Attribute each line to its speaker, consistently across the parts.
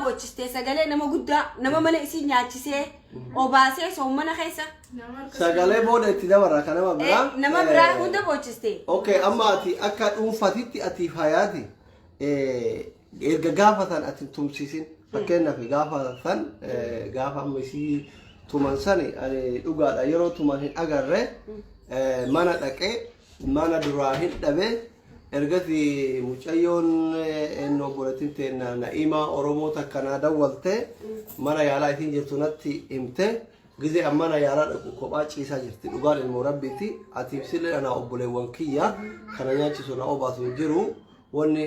Speaker 1: boochistee sagalee nama guddaa nama mana isii nyaachisee obaasee soommana keessa
Speaker 2: Sagalee booda itti dabarra kan nama biraa.
Speaker 1: Nama biraa hunda boochiste.
Speaker 2: Okay, amma ati akka dhuunfatitti atiif hayaati erga gaafatan ati hin tumsiisin. Fakkeenyaaf gaafa san gaafa amma isii tuman sani ani dhugaadha yeroo tuman hin agarre mana dhaqee mana duraa hin dhabe ergasi mucayyoon eenyu obboleettiin teenna Na'imaa Oromoo takka naa dawwalte mana yaalaa isiin jirtu natti himte gizee an mana yaalaa dhaqu kophaa ciisaa jirti dhugaan ilmoo rabbiiti atiif sillee anaa obboleewwan kiyya kana nyaachisu na obaasu hin jiru wanni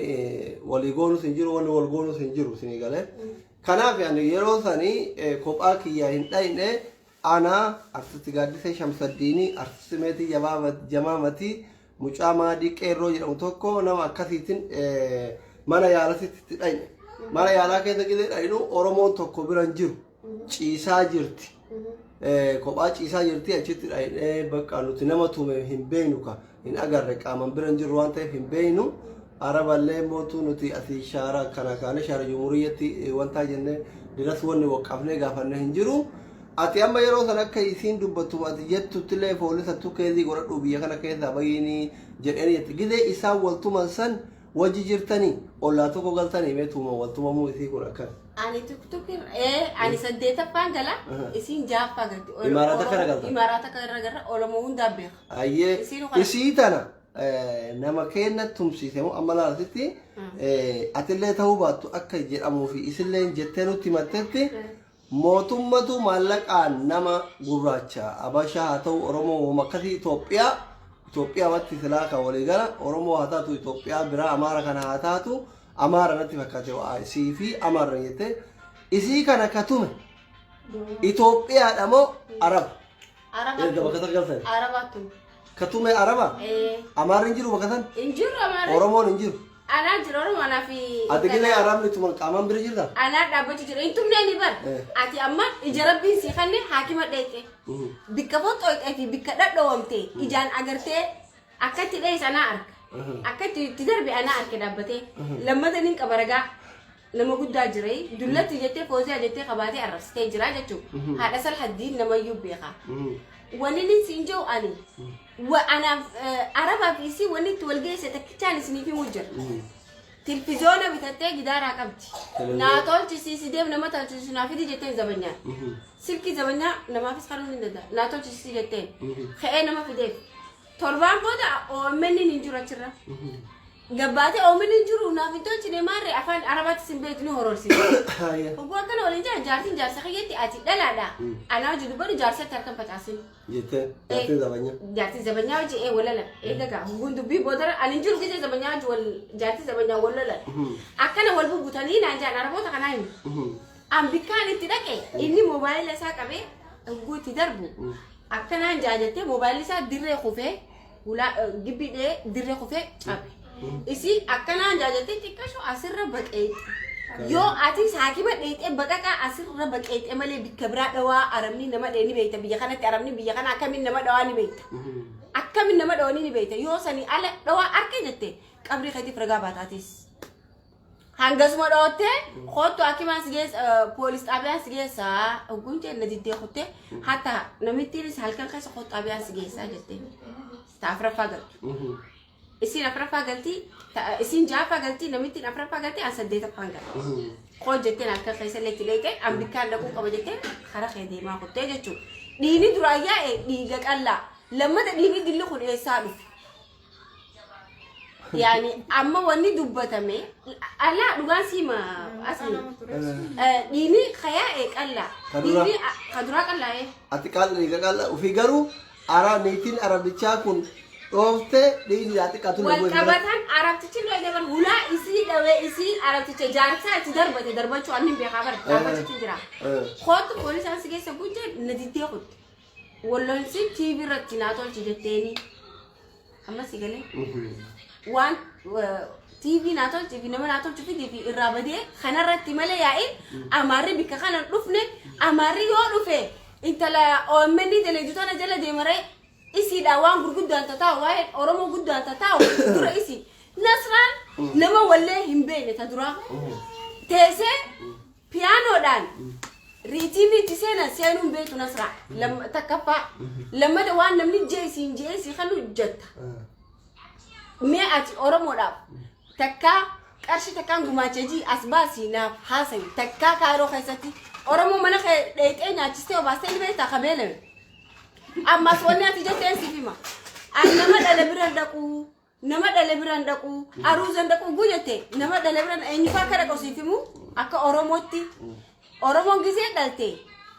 Speaker 2: walii goonus hin jiru wanni wal goonus hin jiru isinii galee kanaaf ani yeroo sanii kophaa kiyya hin dhayne Ana, Artisti Gaaddisee Shamsaddiinii, Artisti Meetii Jamaamatii, mucaa Maadii Qeerroo jedhamu tokko nama akkasiitiin mana yaalasitti itti dhayne. Mana yaalaa keessa gizee dhaynu Oromoon tokko bira hin jiru. Ciisaa jirti. Kophaa ciisaa jirti achitti dhaynee bakka nuti nama tume hin beeknu ka hin agarre qaaman bira hin jirru waan ta'eef hin beeknu. Araballee mootuu nuti asii shaara kana kaane shaara jumhuriyyatti wantaa jennee diras wanni waqqafnee gaafanne hin jiru. Ati amma yeroo san akka isiin dubbattu ati jettuttillee poolisattu keezii godhadhu biyya kana keessaa bayiinii jedheen jetti. Gizee isaan wal tuman san wajji jirtanii ollaa tokko galtanii mee tuuma wal tumamuu isii kun akkam.
Speaker 1: Ani tuktuk irra ani saddeetaffaan gala isiin ja'affaa galti.
Speaker 2: Imaaraata kana galta?
Speaker 1: Imaaraata kana irra garra Oromoo hundaa beeka.
Speaker 2: Ayyee
Speaker 1: Isiin kana-
Speaker 2: isii tana nama keenna tumsiise moo amma laalasitti atillee ta'uu baattu akka jedhamuu fi isillee jettee nutti himattetti mootummatu maallaqaan nama gurraacha Abashaa haa ta'u Oromoo wama akkasii Itoophiyaa Itoophiyaa matti silaa kan walii gala Oromoo haa taatu Itoophiyaa biraa Amaara kana haa taatu Amaara natti fakkaate waa isii fi Amaara jettee isii kana ka tume Itoophiyaadha moo Araba erga bakka takka galtan
Speaker 1: Arabaatu.
Speaker 2: ka tume Araba Amaarri hin jiru bakka san
Speaker 1: Hin jiru Amaarri.
Speaker 2: Oromoon hin jiru
Speaker 1: Anaa jira Oromoo anaa fi.
Speaker 2: Ati gilee Arabni tuman qaamaan bira jirta?
Speaker 1: Anaa dhaabbachuu jira. Hin tumnee ni bar. Ati amma ija rabbiin sii kanne haakima dheeyxe. Bikka foxxooyxee fi bikka dhadhoowamte ijaan agartee akka itti dheeyse anaa arga. Akka itti itti darbe anaa arke dhaabbatee. Lammata nin qaba ragaa. Nama guddaa jira. Dullatti jettee fooziyaa jettee qabaatee arrabsitee jira jechuudha. Haadha salhaddiin namayyuu beeka. Wanni inni siin jiru ani. Anaaf Arabaa fi isii wanni itti wal geesse takkichaan isiniif himuu jira. Tilfizoona bitattee gidaaraa qabdi. Naa tolchisiisi deem nama tolchisiisu naa fidi jetteen zabanyaan. Silkii zabanyaa namaafis kanuu ni danda'a. Naa tolchisiisi jetteen. Ka'ee nama fideef. Torbaan booda OMN hin jiru achirra. Gabbaatee OMN hin jiru naaf hin tolchine maarree afaan Arabaatti sin beektu ni hororsiisa. Hogguu akkana waliin jira jaartiin jaarsa kiyyetti ati dhalaadha. Anaa hojii dubbadhu jaarsatti harka hin facaasin.
Speaker 2: Jettee jaartiin zabanyaa.
Speaker 1: Jaartii zabanyaa hojii ee walala eega gaa hogguun dubbii boodara ani hin jiru gisee zabanyaa hojii wal jaartii zabanyaa wal lolan. Akkana wal bubutanii naan jaan Araboota kanaa himu. An bikkaan itti dhaqe inni moobaayila isaa qabee hogguu itti darbu akkanaan jaa jettee moobaayilli isaa dirree kufee hulaa gibbii dhee dirree kufee cabe. Isii akkanaan jaa jettee xiqqasho asirra baqeexxe. Yoo atis haakima dheexee baqaqaa asirra baqeexxe malee bikka biraa dhawaa arabni nama dhee ni beekta biyya kanatti arabni biyya kana akkamiin nama dhawaa ni beekta. Akkamiin nama dhawanii ni beekta yoo sanii ala dhawaa arke jette qabrii keetiif ragaa baataatis. Hangasuma dhoottee kottu hakimaan si geessa poolis xaabiyaan si geessa hogguun jee na diddee kuttee hatta namittiinis halkan keessa kottu xaabiyaan si geessaa jettee ta afraffaa galtu. Isiin afraffaa galti isiin ja'affaa galti namittiin afraffaa galti an saddeetaffaan galti. Koo jetteen halkan keessa illee itti dheeyte an bikkaan dhaquu qaba jettee kara kee deemaa kuttee jechuudha. Dhiigni duraan yaa'e dhiiga qallaa lammata dhiigni dilli kun eessaa dhufe? Yaani amma wanni dubbatame alaa dhugaan siima asli dhiini kayaa'e qallaa
Speaker 2: Ka duraa.
Speaker 1: dhiini ka duraa qallaa'e
Speaker 2: Ati qaalla dhiiga qaalla ofii garuu ara niitiin arabichaa kun dhoofte dhiigni yaa xiqqaatu
Speaker 1: wal qabatan arabtichi illee dabar hulaa isii dhawee isii arabticha jaarsaa itti darbate darbachuu anni hin beekaa bara dhaabbachuutti hin jira kootu poolisaan si keessa gujje na diddee kutte wallolsi TV irratti naa tolchi jetteeni Amma si galee waan TV naa tolchi fi nama naa tolchu fidii fi irraa badee kanarratti malee yaa'in amaarri bikka kana hin dhufne amaarri yoo dhufe intala OMN daleedu tana jala deemaree isiidha waan gurguddaan tataa'u waa'een Oromoo guddaan tataa'u dura isii. Nasraan nama wallee hin beekne ta duraa teessee Piyaanoodhaan riitiimii itti seenan seenuun beektu Nasraa. Takkaffaa. Lammata waan namni jee siin jee si kanu jetta. Mee ati Oromoodhaaf takkaa qarshii takkaan gumaachee jii as baasii naaf haasawi. Takkaa Kaayiroo keessatti Oromoo mana kee dheeyxee nyaachistee obaastee ni beektaa ka beelame. Ammas wanni ati jetteen siif hima. Ani nama dhale bira hin dhaqu. Nama dhale bira hin dhaqu. Aruuza hin dhaqu guu jette nama dhale bira eenyufaa akka dhaqu siif himu akka Oromootti. Oromoon gisee dhalte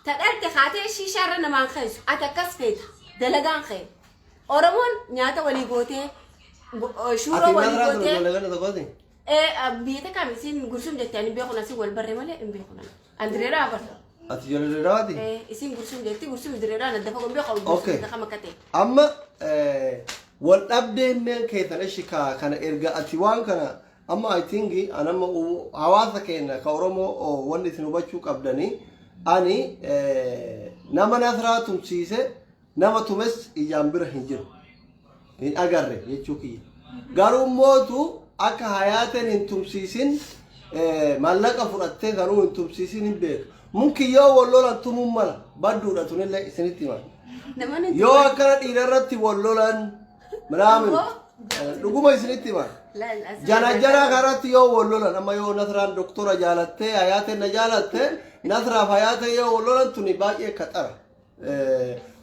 Speaker 1: ta dhalte kaatee shiishaa irra namaan keessu ati akkas feeta dalagaan kee. Oromoon nyaata walii gootee shuuroo
Speaker 2: Ati
Speaker 1: walii
Speaker 2: nasraa
Speaker 1: gootee
Speaker 2: ijoollee ganda tokkooti?
Speaker 1: Biyya takka isiin gursum jettee ani beeku asiin wal barree malee hin beeku. An direedhaa barra.
Speaker 2: Ati ijoollee dheeraati?
Speaker 1: Isiin gursum jetti gursum direedhaa na dafa beeku
Speaker 2: Okay.
Speaker 1: gursum kam akka ta'e.
Speaker 2: Amma wal dhabdeen mee keessan ishi ka kana erga ati waan kana amma I think an amma hawaasa keenya ka Oromoo wanni isin hubachuu qabdanii ani nama Nasraa tumsiise nama tumes ijaan bira hin jiru. Hin agarre jechuu kiyya. Garuu mootu akka hayaateen hin tumsiisin maallaqa fudhattee kanuu hin tumsiisin hin beeku. Mumkin yoo wal lolan tumuun mala badduudha tunillee isinitti hima.
Speaker 1: Namoonni
Speaker 2: Yoo akkana dhiira irratti wal lolan minaamin dhuguma isinitti hima. Jana jana kanatti yoo wal lolan amma yoo Nasraan doktora jaalattee hayaateen na jaalatte Nasraaf hayaateen yoo wal lolan tuni baay'ee kaxara.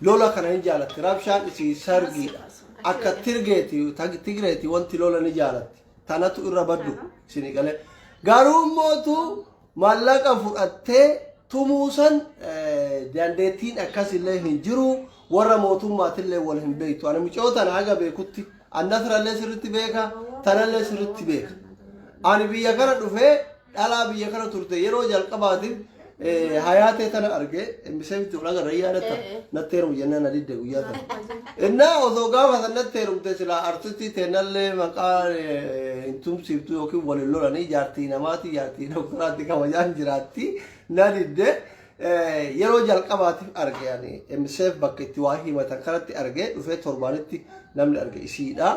Speaker 2: Lola kana hin jaalatti. Rabshaan isii sargiidha. Akka tirgeeti tigreeti wanti lola ni jaalatti. Tanatu irra baddu isinii galee. Garuu mootu maallaqa fudhattee tumuu san dandeettiin akkasillee hin jiru warra mootummaatillee wal hin beektu. Ani mucoo tana haga beekutti an Nasrallee sirritti beeka tanallee sirritti beeka. Ani biyya kana dhufee dhalaa biyya kana turte yeroo jalqabaatiif hayaatee tana arge miseensi ol agarra yaadatta natti heerumu jennaan na didde guyyaa sana. Innaa osoo gaafa san natti heerumte silaa artistii teennallee maqaa hin tumsiiftu yookiin waliin lolanii jaartii namaati jaartii doktoraatti kabajaan jiraatti na didde. Yeroo jalqabaatiif arge ani MSF bakka itti waa himatan kanatti arge dhufee torbaanitti namni arge isiidha.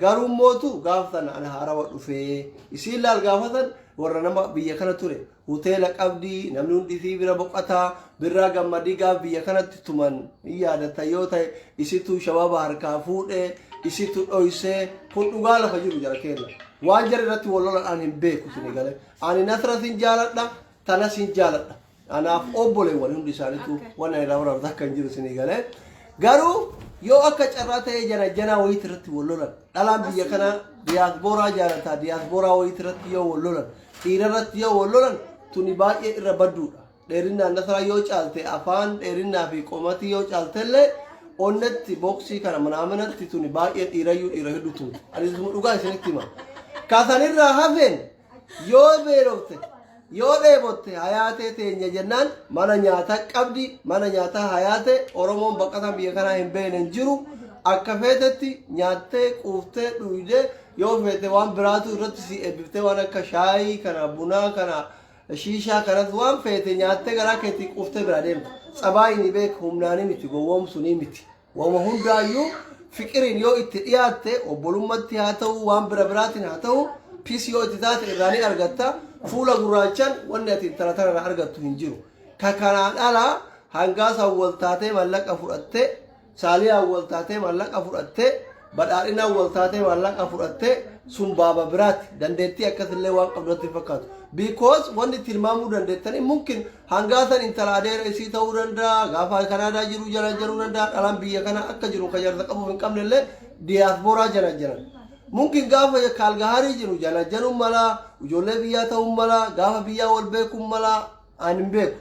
Speaker 2: Garuu mootu gaafa sana ana haarawa dhufee isiin laal gaafa san warra nama biyya kana ture hoteela qabdii namni hundi isii bira boqotaa birraa gammadii gaaf biyya kanatti tuman hin yaadata yoo ta'e isitu shababa harkaa fuudhee isitu dhoysee kun dhugaa lafa jiru jara keenya waan jara irratti wal lolan ani hin beeku isin galee ani Nasra sin jaaladha tana sin jaaladha anaaf obboleewwan hundi isaaniitu waan ani irraa barbaadu akka hin jiru isin galee garuu yoo akka carraa ta'ee jana janaa wayiit irratti wal lolan dhalaan biyya kanaa diyaaspooraa jaalataa diyaaspooraa wayiit irratti yoo wal lolan dhiira irratti yoo wal lolan tuni baay'ee irra badduudha. Dheerinnaan Nasraa yoo caalte afaan dheerinnaa fi qomatii yoo caaltellee onnetti booksii kana manaamanatti tuni baay'ee dhiirayyuu dhiira hedduu tumti. Ani dhugaa isinitti hima. Kasanirraa hafeen yoo beelofte yoo dheebotte hayaatee teenya jennaan mana nyaataa qabdi mana nyaataa hayaatee Oromoon baqataan biyya kanaa hin beekne hin jiru akka feetetti nyaattee quuftee dhuydee yoo feete waan biraatu irratti si eebbiftee waan akka shaayii kana bunaa kana shiishaa kanas waan feete nyaattee garaa keetii quuftee biraa deemta. Tsabaayi ni beeka humnaanii miti gowwoomsu ni miti. Wama hundaayyuu fiqiriin yoo itti dhiyaatte obbolummaatti haa ta'u waan bira biraatiin haa ta'u peace yoo itti taate irraa ni argatta fuula gurraachaan wanni ati intala tana irraa argattu hin jiru. Ka kanaan alaa hangaasaan wal taatee mallaqa fudhattee saaliyaan wal taatee mallaqa fudhattee badhaadhinaan wal taatee maallaqa fudhattee sun baaba biraati dandeettii akkasillee waan qabdu natti hin fakkaatu. Because wanni tilmaamuu dandeettanii mumkin hangaasan intala adeera isii ta'uu danda'a gaafa Kanaadaa jiru jala jiruu danda'a dhalaan biyya kana akka jiru kan jaarsa qabuuf hin qabne illee diyaaspooraa jala jiran. Mumkin gaafa Kaalgaarii jiru jala jaluun mala ijoollee biyyaa ta'uun mala gaafa biyyaa wal beekuun mala ani hin beeku.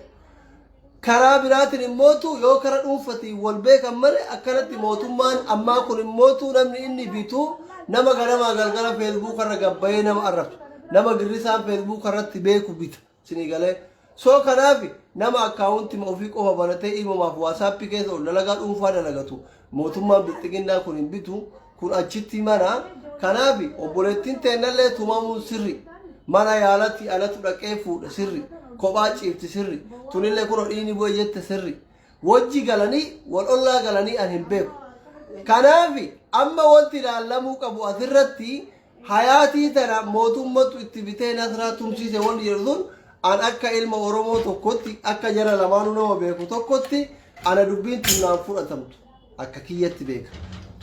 Speaker 2: Karaa biraatiin immootu yoo kara dhuunfatiin wal beekan malee akkanatti mootummaan ammaa kun immootu namni inni bitu nama ganamaa galgala Facebook irra gabbayee nama arrabsu nama girrisaan Facebook irratti beeku bita sinii galee. So kanaaf nama akkaawuntii ofii qofa banatee imomaaf WhatsAppii keessa ol dalagaa dhuunfaa dalagatu mootummaan bilxiginnaa kun hin bitu kun achitti mana kanaaf obboleettiin teennallee tumamuun sirri mana yaalatti alatu dhaqee fuudhe sirri kophaa ciifti sirri tunillee kunoo dhiini bu'e jette sirri wajji galanii wal ollaa galanii an hin beeku. Kanaaf amma wanti ilaallamuu qabu asirratti hayaatii tana mootummatu itti bitee Nasraa tumsiise wanti jedhu sun An akka ilma Oromoo tokkotti, akka jara lamaanuu nama beeku tokkotti, ana dubbiin tun naan fudhatamtu. Akka kiyyatti beeka.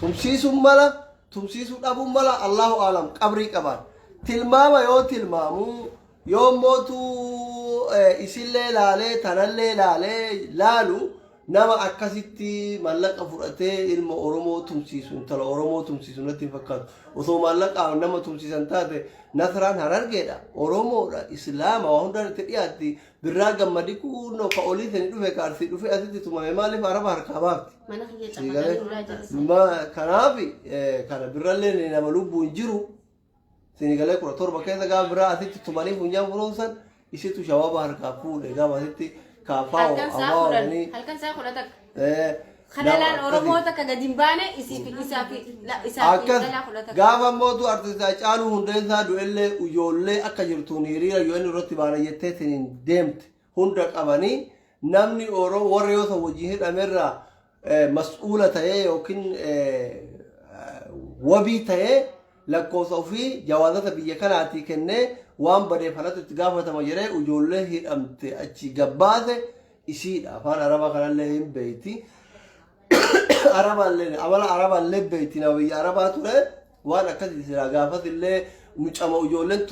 Speaker 2: Tumsiisuun mala, tumsiisuu dhabuun mala, Allahu aalam qabrii qabaan. Tilmaama yoo tilmaamu, yoo mootu isillee laalee tanallee laalee laalu, nama akkasitti mallaqa fudhatee ilma Oromoo tumsiisu, intala Oromoo tumsiisu natti hin fakkaatu. Osoo maallaqaan nama tumsiisan taate, Nasraan Harargeedha, Oromoodha, Islaama, waa hundaan itti dhiyaatti. Birraa Gammadi kunoo ka olii sani dhufe, ka Arsii dhufe asitti tumame, maaliif Araba harkaa baafti?
Speaker 1: Mana kiyya
Speaker 2: Sii galee?
Speaker 1: cafaqanii ulaa jala.
Speaker 2: Kanaaf kana birrallee nama lubbuun jiru sini galee 17 keessa gaafa biraa asitti tumanii funyaan furuunsan isitu shawaaba harkaa fuudhe gaafa asitti kaafaa
Speaker 1: Halkan saa 10, halkan saa 11. Kanalaan Oromoo takka gadi hin baane isii fi isaa fi isaa fi
Speaker 2: Akkas
Speaker 1: dhalaa 11.
Speaker 2: Gaafa mootu artist Haacaaluu Hundeessaa du'ellee ijoollee akka jirtuun hiriira UN irratti baana jetteetiin deemte hunda qabanii, namni Oromoo warra yoo ta'u wajjin hidhamerraa mas'uula ta'ee yookiin wabii ta'ee lakkoofsa ofii jawaazata biyya kanaatii kennee waan badeef kanatti itti gaafatama jedhee ijoollee hidhamte achi gabbaase isiidha. Afaan Arabaa kanallee hin beeyti. Arabaallee amala Arabaallee beeyti, nama biyya Arabaa ture waan akkasii silaa gaafatillee mucama ijoolleen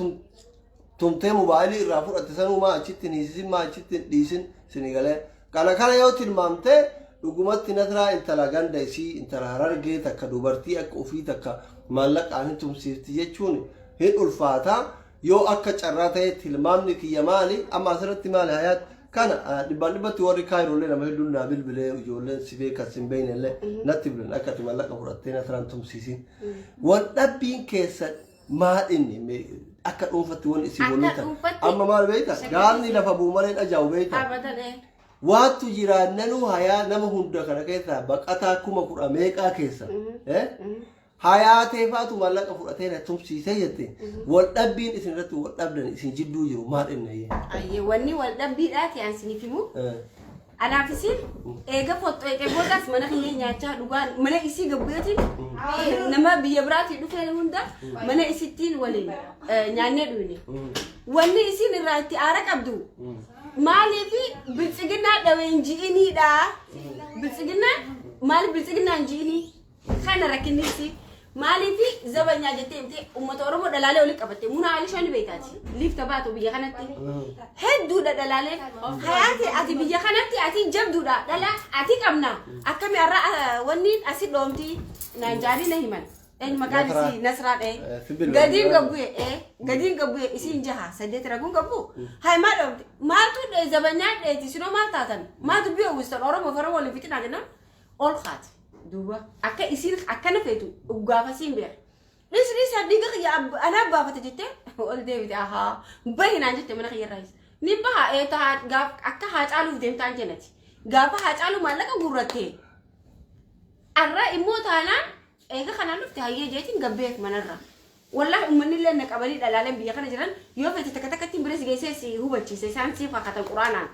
Speaker 2: tumtee mobaayilii irraa fudhatte sanuu maa achitti hin hiisisin, maa achitti hin dhiisin sini galee. Kana kana yoo tilmaamte, dhugumatti Nasraa intala ganda isii, intala Harargee takka, dubartii akka ofii takka maallaqaan hin tumsiifti jechuun hin ulfaata. Yoo akka carraa ta'e tilmaamni kiyya maali? Amma asirratti maali hayaat? Kana dhibbaan dhibbatti warri Kaayiroolee nama hedduun naa bilbilee, ijoolleen si beekan si hin beekne illee natti bilbilan, akka ati maallaqa fudhattee Nasraan tumsiisin. Wal dhabbiin keessa maal inni akka dhuunfatti wanni isin
Speaker 1: Akka
Speaker 2: wal loltan?
Speaker 1: dhuunfatti
Speaker 2: Amma maal beekta?
Speaker 1: shakkii
Speaker 2: Gaafni lafa bu'u malee hin ajaa'u beekta.
Speaker 1: Abadan ee.
Speaker 2: Waattu jiraannanuu hayaa nama hunda kana keessaa baqataa 10,000 meeqaa keessa. Hayaatee faatu maallaqa fudhatee na tumsiisee jette. Wal dhabbiin isin irratti wal dhabdan isin jidduu jiru maal inni?
Speaker 1: Ayyee, wanni wal dhabbiidhaa ta'e an isiniif himu. Anaaf isin eega foxxoyxee boodaas mana kiyya nyaachaa dhugaa mana isii gabbu'eetiin nama biyya biraatii dhufee hunda mana isittiin waliin nyaannee dhuyne. Wanni isin irraa itti aara qabdu maaliif biltsiginnaa dhaween ji'iniidha. Biltsiginnaa maaliif biltsiginnaa hin ji'inii? Kana rakkinnisi maaliif zabanyaa jettee himtee uummata Oromoo dhalaalee walitti qabatte. Muna Alishoo ni beektaati. Liifta baatu biyya kanatti. Hedduudha dhalaalee. Hayaati ati biyya kanatti ati jabduudha dhala ati qabna. Akkami har'a wanni asi dhoomti naan jaanii na himan. Eenyu maqaan
Speaker 2: Nasraa.
Speaker 1: isii Nasraa dha'e.
Speaker 2: Sibil
Speaker 1: Gadiin
Speaker 2: waliin
Speaker 1: gabbu'e gadiin gabbu'e isiin jaha saddeet raguun gabbu. Hay maal dhoomte maaltu dhee zabanyaa dheeti sinoo maal taatan maal dubbii uwwistan Oromoo fi Oromoo waliin fixinaa jennaan ol kaate. Duuba akka isiin akkana feetu gaafasiin beeka. Dhis dhis dhiiga kiyya anaa baafate jettee ol deebite, ahaa bahi naan jette mana kiyya irraayis. Ni baha ee tahaa gaaf akka haa caaluuf deemtaan jennati. Gaafa haa caalu maallaqa guurratte. Arra immoo taanaan eega kanaan dhufte hayyee jeetiin gabbeef manarra. Wallahi uummanni illee na qabanii dhalaaleen biyya kana jiran yoo fete takka takkatti bira si geessee si hubachiise, isaan siif kakatan quraanaan.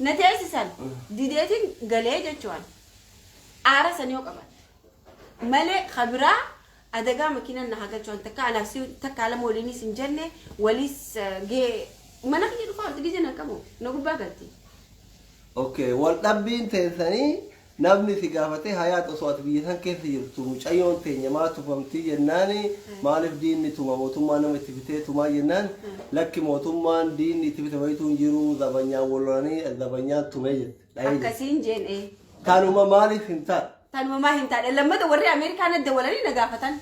Speaker 1: Na teessisan dideetiin galee jechuun aara san yoo qaban malee kabiraa adagaa makiinaan na haa galchuun takka anaaf si takka lama waliinis hin jenne waliis gee mana kiyya dhufaa olti gizee nan qabu na gubbaa galti.
Speaker 2: Okay, wal dhabbiin teessanii namni si gaafatee, hayaat osoo ati biyya san keessa jirtu mucayyoon teenya maa tufamtii jennaani, maaliif diinni tuma, mootummaa nama itti bitee tumaa jennaan, lakki mootummaan diinni itti bite wayituu hin jiru, zabanyaan wal lolanii zabanyaan tumee jette dhahee jette.
Speaker 1: Akkasiin jeen ee.
Speaker 2: Tanuma maaliif hin taane?
Speaker 1: Tanuma maa hin taane? Lammata warri Ameerikaa na dawwalanii na gaafatan.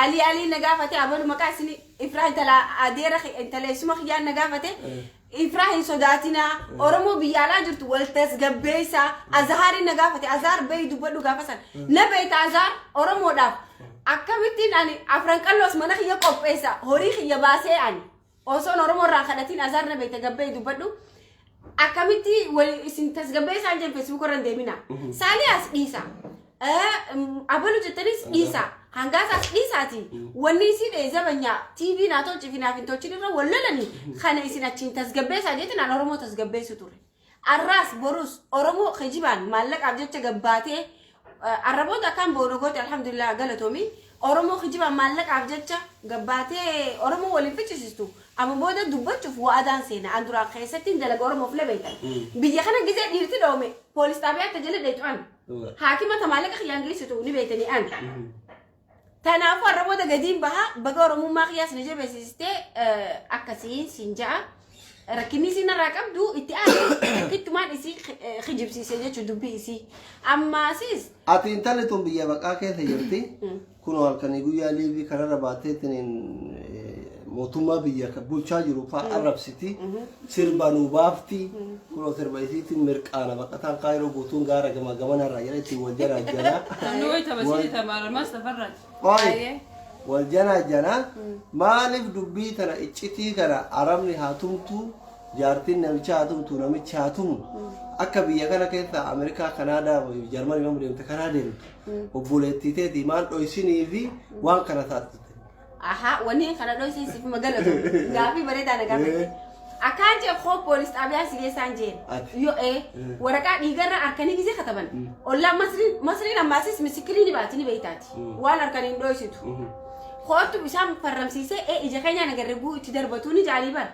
Speaker 1: Alii Alii na gaafate, abalu maqaa isin Ifraa intala adeera intala eessuma kiyyaan na gaafate. Ifraa hin sodaatinaa, Oromoo biyya alaa jirtu wal tasgabbeessaa. Azhaarii na gaafate, Azhaar bahi dubbadhu gaafa san. Na beekta Azhaar, Oromoodhaaf. Akkamittiin ani afran qalloos mana kiyya qopheessa, horii kiyya baasee ani. Osoon Oromoo irraa kadhatiin, Azhaar na beekta gabbee dubbadhu. Akkamitti wal isin tasgabbeessaan jeen Facebook irra hin deemina. Saaliyaas dhiisa. Abalu jettanis dhiisa. Hangaasaas dhiisaati. Wanni isii dhee zabanyaa TV naa tolchi fi naaf hin tolchin irra wal lolani kana isin achiin tasgabbeessaa jeetiin an Oromoo tasgabbeessu ture. Arraas borus Oromoo kijibaan maallaqaaf jecha gabbaatee arraboota akkaan boona goote, alhamdulillah galatoomi. Oromoo kijibaan maallaqaaf jecha gabbaatee Oromoo waliin ficcisiistu. Amma booda dubbachuuf wa'adaan seena. An duraan keessatti hin dalaga Oromoof lebeeytan. Biyya kana gizee dhiirti dhoome poolis xaabiyaa tajaajila dheetu an. Haakima tamaallaqa kiyyaan geessitu ni beeytanii an. Kanaafuu har'a booda gadiin baha baga Oromummaa kiyyaas na jabeessistee akkasiin siin ja'a. Rakkinni isiin irraa qabdu itti aane takkittumaan isii kijibsiise jechuun dubbii isii. Ammaasis
Speaker 2: Ati intalli tun biyya baqaa keessa jirti. Kunoo halkanii guyyaa liivii kanarra baateetiin mootummaa biyya bulchaa jiru fa'aa arrabsiti. Sirba nuu baafti. Kunoo sirba isiitiin mirqaana baqataan kaayiroo guutuun gaara gama gamanarraa jedha ittiin wal jalaa jalaa.
Speaker 3: Namni wayita basiiti tamaaramas tafarraati.
Speaker 2: Qoy wal jalaa jalaa maaliif dubbii tana iccitii kana arabni haa tumtu jaartiin namicha haa tumtu namichi haa tumu akka biyya kana keessa Ameerikaa Kanaadaa Jarmanii nama deemte kanaa deemtu obboleettii teetii maal dhoysinii fi waan kana taatute.
Speaker 1: Aha, wanni kana dhoysee siif magalatu. Gaafii bareedaa na gaafate. Akkaan jee koo poolis xaabiyaa si geessaan jeen.
Speaker 2: Ati.
Speaker 1: Yoo ee waraqaa dhiigarra harkanii gisee kataban. Ollaa Masriin Masriin ammaasis misikirii ni baati ni beeytaati. Waan harkaniin dhoysitu. Kootu isaan farramsiisee ee ija keenyaan agarre guu itti darbatu ni jaalii bara.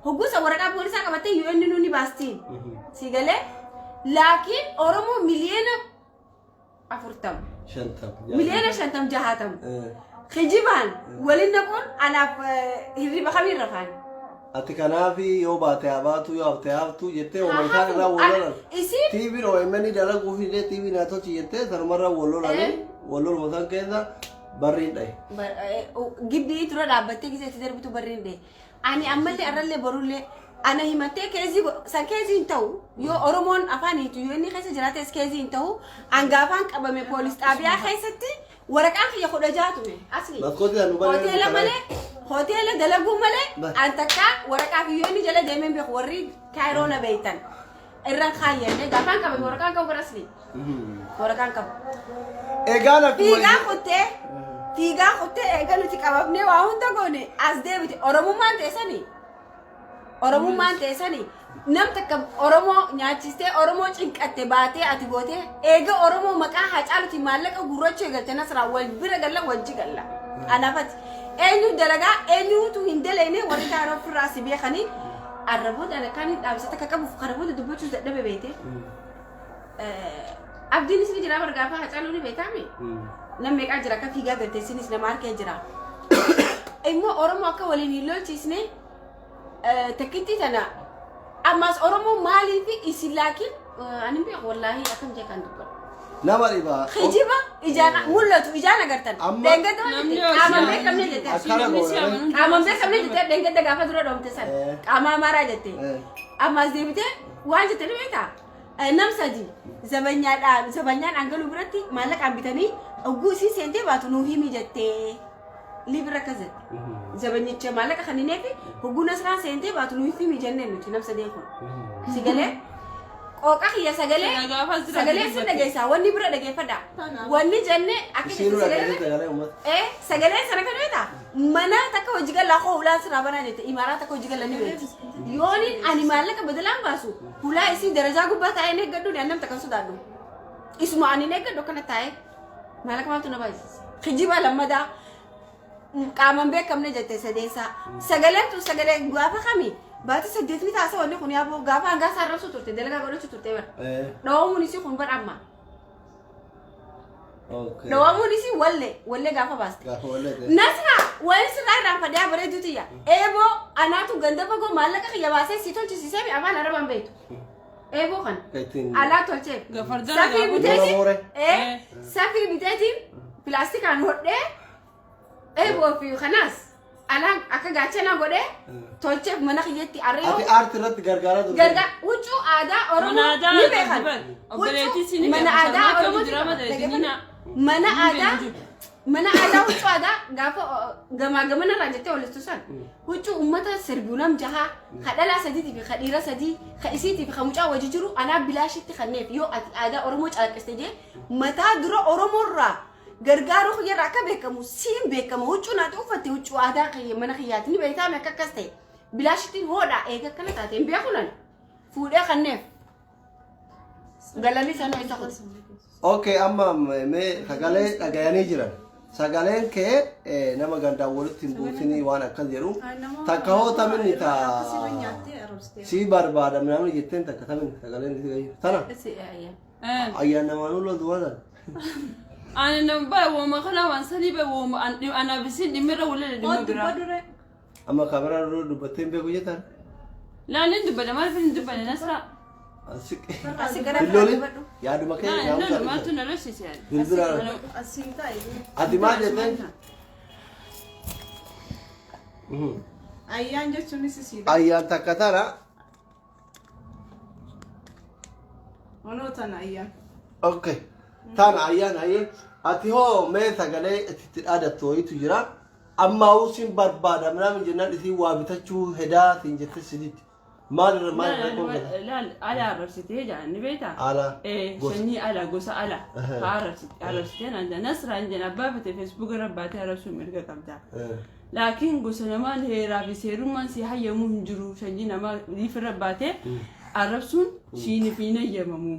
Speaker 1: Hogguusa waraqaa poolisaa qabattee UN nu ni baastiin. Si galee laakiin Oromoo 40,000,000.
Speaker 2: 50.
Speaker 1: 50,000,000 60. Kijibaan waliin naquun anaaf hirriba kamiin rafaan.
Speaker 2: Ati kanaafi yoo baate haa baatu yoo hafte haa haftu jettee hooma isaan irraa wal lolan.
Speaker 1: Isiin
Speaker 2: TV'n OMN dalaguuf illee TV naa tolchi jettee sanumarraa wal lolanii wal loluma san keessa barriin dhahe.
Speaker 1: Gibbii dura dhaabbattee gisee itti darbitu barriin dhahe. Ani ammallee arrallee borullee ana himattee keezii san keezii hin ta'u yoo Oromoon afaan hiitu yoo inni keessa jiraates keezii hin ta'u hangaafaan qabame poolis xaabiyaa keessatti waraqaan kiyya 16 tume asli.
Speaker 2: Maskootii san nu banee
Speaker 1: Hoteela malee hoteela dalaguu malee an takka waraqaa fi yoo inni jala deemeen beeku warri kaayiroo na beektan irraan kaayyanne gaafaan qabame waraqaan qabu bara asli waraqaan qabu.
Speaker 2: Egaan akkuma
Speaker 1: Fiigaa kuttee eega nuti qabamnee waa hunda goone as deebite Oromummaan teessanii Oromummaan teessanii nam takka Oromoo nyaachistee Oromoo cinqatte baatee ati gootee eega Oromoo maqaa Haacaaluti maallaqa gurrachuu eegalte Nasraa wal bira galla wajji galla anaafati eenyu dalagaa eenyuutu hin daleene warri kaayiroo ofirraa si beekanii arraboota ana kan dhaabsa takka qabuuf kana booda dubbachuu dadhabe beete. Abdiinis ni jira bargaafa Haacaaluu ni beektaami. Nam meeqaa jira akka fiigaa galte isinis nama harkee jira. Immoo Oromoo akka waliin hin lolchiisne takkitti tana ammas Oromoo maaliif isin laakiin ani hin beeku wallaahi akkam jee kan dubbadhu.
Speaker 2: Nama dhibaa.
Speaker 1: Kijiba ijaan mul'atu ijaan agartan.
Speaker 2: Amma-
Speaker 1: Dheengadda waan
Speaker 3: Namni
Speaker 1: jette
Speaker 3: yoo
Speaker 1: qaamaan
Speaker 3: si
Speaker 1: beekamne jette.
Speaker 2: Akkana
Speaker 3: Namni si
Speaker 2: goone.
Speaker 3: amanu
Speaker 1: Qaamaan beekamne jette dheengadda gaafa dura dhoomte san. Qaama amaaraa jette. Ammas deebitee waan jette ni beektaa? Nam sadi zabanyaadhaan zabanyaan angaluu biratti maallaqaan bitanii ogguu isii seentee baatu nuu himi jettee libira akkas jette. Zabanyicha maallaqa kan hineefi hogguu Nasraan seentee baatu nuu himi jenneen nuti nam sadeen kun. Si galee qooqa kiyya sagalee
Speaker 3: Sana gaafa as jiraatu
Speaker 1: sagalee sin
Speaker 3: dubbate.
Speaker 1: dhageessaa wanni bira dhageeffadha. Wanni jenne akka
Speaker 2: Isiinuu
Speaker 1: jette sagalee
Speaker 2: dhageessee sagalee uummata.
Speaker 1: Sagalee sana kan beektaa mana takka hojii galaa koo ulaan sirraa banaa jette imaaraa takka hojii gala ni beekti. Yooniin ani maallaqa badalaan baasu hulaa isii darajaa gubbaa taa'ee hin eeggadhu ni annam takka sodaadhu. Isuma ani hin eeggadhu akkana taa'ee maallaqa maaltu na baasisa. Kijiba lammadaa qaamaan beekamne jette sadeessaa. Sagaleen tun sagalee gaafa kami baati saddeetni taasa wanni kun yaaboo gaafa hangaa isaa arrabsuu turte dalagaa godhachuu turte bara. Dhawamuun isii kun bara amma. Dhawamuun isii wallee wallee gaafa baaste.
Speaker 2: Gaafa wallee ta'e.
Speaker 1: Nasra waan sirraa irraan fadhaa bareedu tiyya. Eeboo anaatu ganda fagoo maallaqa kiyya baasee si tolchisiisee mi afaan arabaan beektu. Eeboo kana
Speaker 2: Ittiin.
Speaker 1: alaa tolchee.
Speaker 3: Gafardana
Speaker 1: Safii
Speaker 3: gaafa
Speaker 1: biteetiin
Speaker 2: Boora
Speaker 1: safii biteetiin pilaastikaan hodhee eeboo fi kanaas alaan akka gaachana godhee tolcheef mana kiyyatti
Speaker 2: Ati
Speaker 1: arreeyoo
Speaker 2: aartii irratti gargaaraa turte.
Speaker 1: gargaa huccuu aadaa Oromoo
Speaker 3: Mana aadaa
Speaker 1: ni beekan.
Speaker 3: darban. Obboleettii si ni
Speaker 1: Huccuu mana
Speaker 3: beekan.
Speaker 1: aadaa
Speaker 3: Sarmaa
Speaker 1: Oromoo
Speaker 3: akka jira malee ni na.
Speaker 1: mana
Speaker 3: Ni
Speaker 1: aadaa
Speaker 3: beekan.
Speaker 1: mana aadaa huccuu aadaa gaafa gamaa gamana irraa jettee walistu san huccuu uummata sirbuu nam jahaa ka dhalaa sadiitii fi ka dhiira sadii ka isiitii fi ka mucaa wajji jiru anaa bilaashitti kanneef yoo ati aadaa Oromoo calaqqiste jee mataa dura Oromoorraa gargaaruu kiyyarraa akka beekamu siin beekama huccuu naati uffatte huccuu aadaa kiyya mana kiyyaati ni beektaame akka akkas ta'e bilaashittiin hoodhaa eega akkana taate hin beeku nan fuudhee kanneef galanni sana isa kutu.
Speaker 2: Okay, amma mee sagalee dhagayanii jiran. Sagaleen kee nama gandaan walitti hin buusinii waan akkas jedhu. Takka hoo taminni ta sii barbaada namni jetteen takka taminni sagaleen si gayyu. Tana ayyaan namaan ulla duwwaadhaan.
Speaker 3: Ani nama bara wooma kana waan sanii bara wooma anaaf isin dhimmirra waliin dhimma biraa.
Speaker 2: Amma kaameraa dura dubbattee hin beeku jettan.
Speaker 3: Laan hin dubbadha, maaliif hin dubbanne Nasraa?
Speaker 1: Asi gara
Speaker 2: Billooli
Speaker 1: biraa dubbadhu.
Speaker 2: Yaaduma kee
Speaker 3: Laan hin
Speaker 2: naamusa
Speaker 3: lolu, maaltu na lolchise?
Speaker 2: Bilbila ati maal jetteen?
Speaker 4: Ayyaan jechuunis isiidha.
Speaker 2: Ayyaan takka tana.
Speaker 4: Onoo tana ayyaan.
Speaker 2: Okay. Tana ayyaan ayyee. Ati hoo mee sagalee itti dhaadattu wayiitu jira. Ammaa sin barbaada minaamin jennaan isiin waa bitachuu hedaa siin jette siditti. Maal irra maal irra koo gala?
Speaker 3: Laal ala arrabsitee jedhan ni beektaa?
Speaker 2: Ala. Gosa.
Speaker 3: Sanyii ala, gosa ala. Haa arrabsite arrabsitee naan jedhan Nasraan jedhan abbaa fete Facebook irra baatee arrabsuu mirga qabda. Laakiin gosa namaan heeraa fi seerummaan si hayyamuu hin jiru, sanyii namaa liif irra baatee arrabsuun siiniif hin hayyamamu.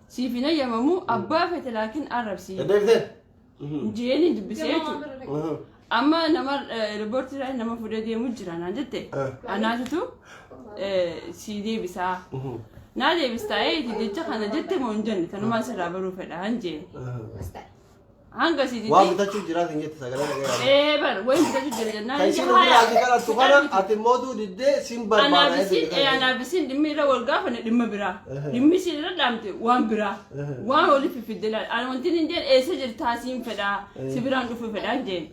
Speaker 3: Siif hin hayyamamu abbaa fete laakiin arrabsi.
Speaker 2: Deddeebisee?
Speaker 3: Jeeni dubbisee jechuudha. Amma nama riipoortii irraa nama fuudhee deemu jira naan jette. Anaatutu si deebisaa. Naa deebistaa eeti jecha kana jette moo hin jenne, tanumaan sirraa baruu fedha han jeen. Hanga si
Speaker 2: Waa
Speaker 3: didi.
Speaker 2: bitachuu jiraatin jette sagalee dhaga'aa.
Speaker 3: Ee bar wayin bitachuu jira jennaan.
Speaker 2: Kan isiin ofirraa si kadhattu kana ati mootuu diddee sin barbaada.
Speaker 3: Anaaf isin dhimmi irra wal gaafanne dhimma biraa. Dhimmi isin irra dhaamte waan biraa. Waan waliif fiffidde laal. Ani wanti hin jeen eessa jirtaa siin fedhaa, si biraan dhufuu fedhaa hin jeen.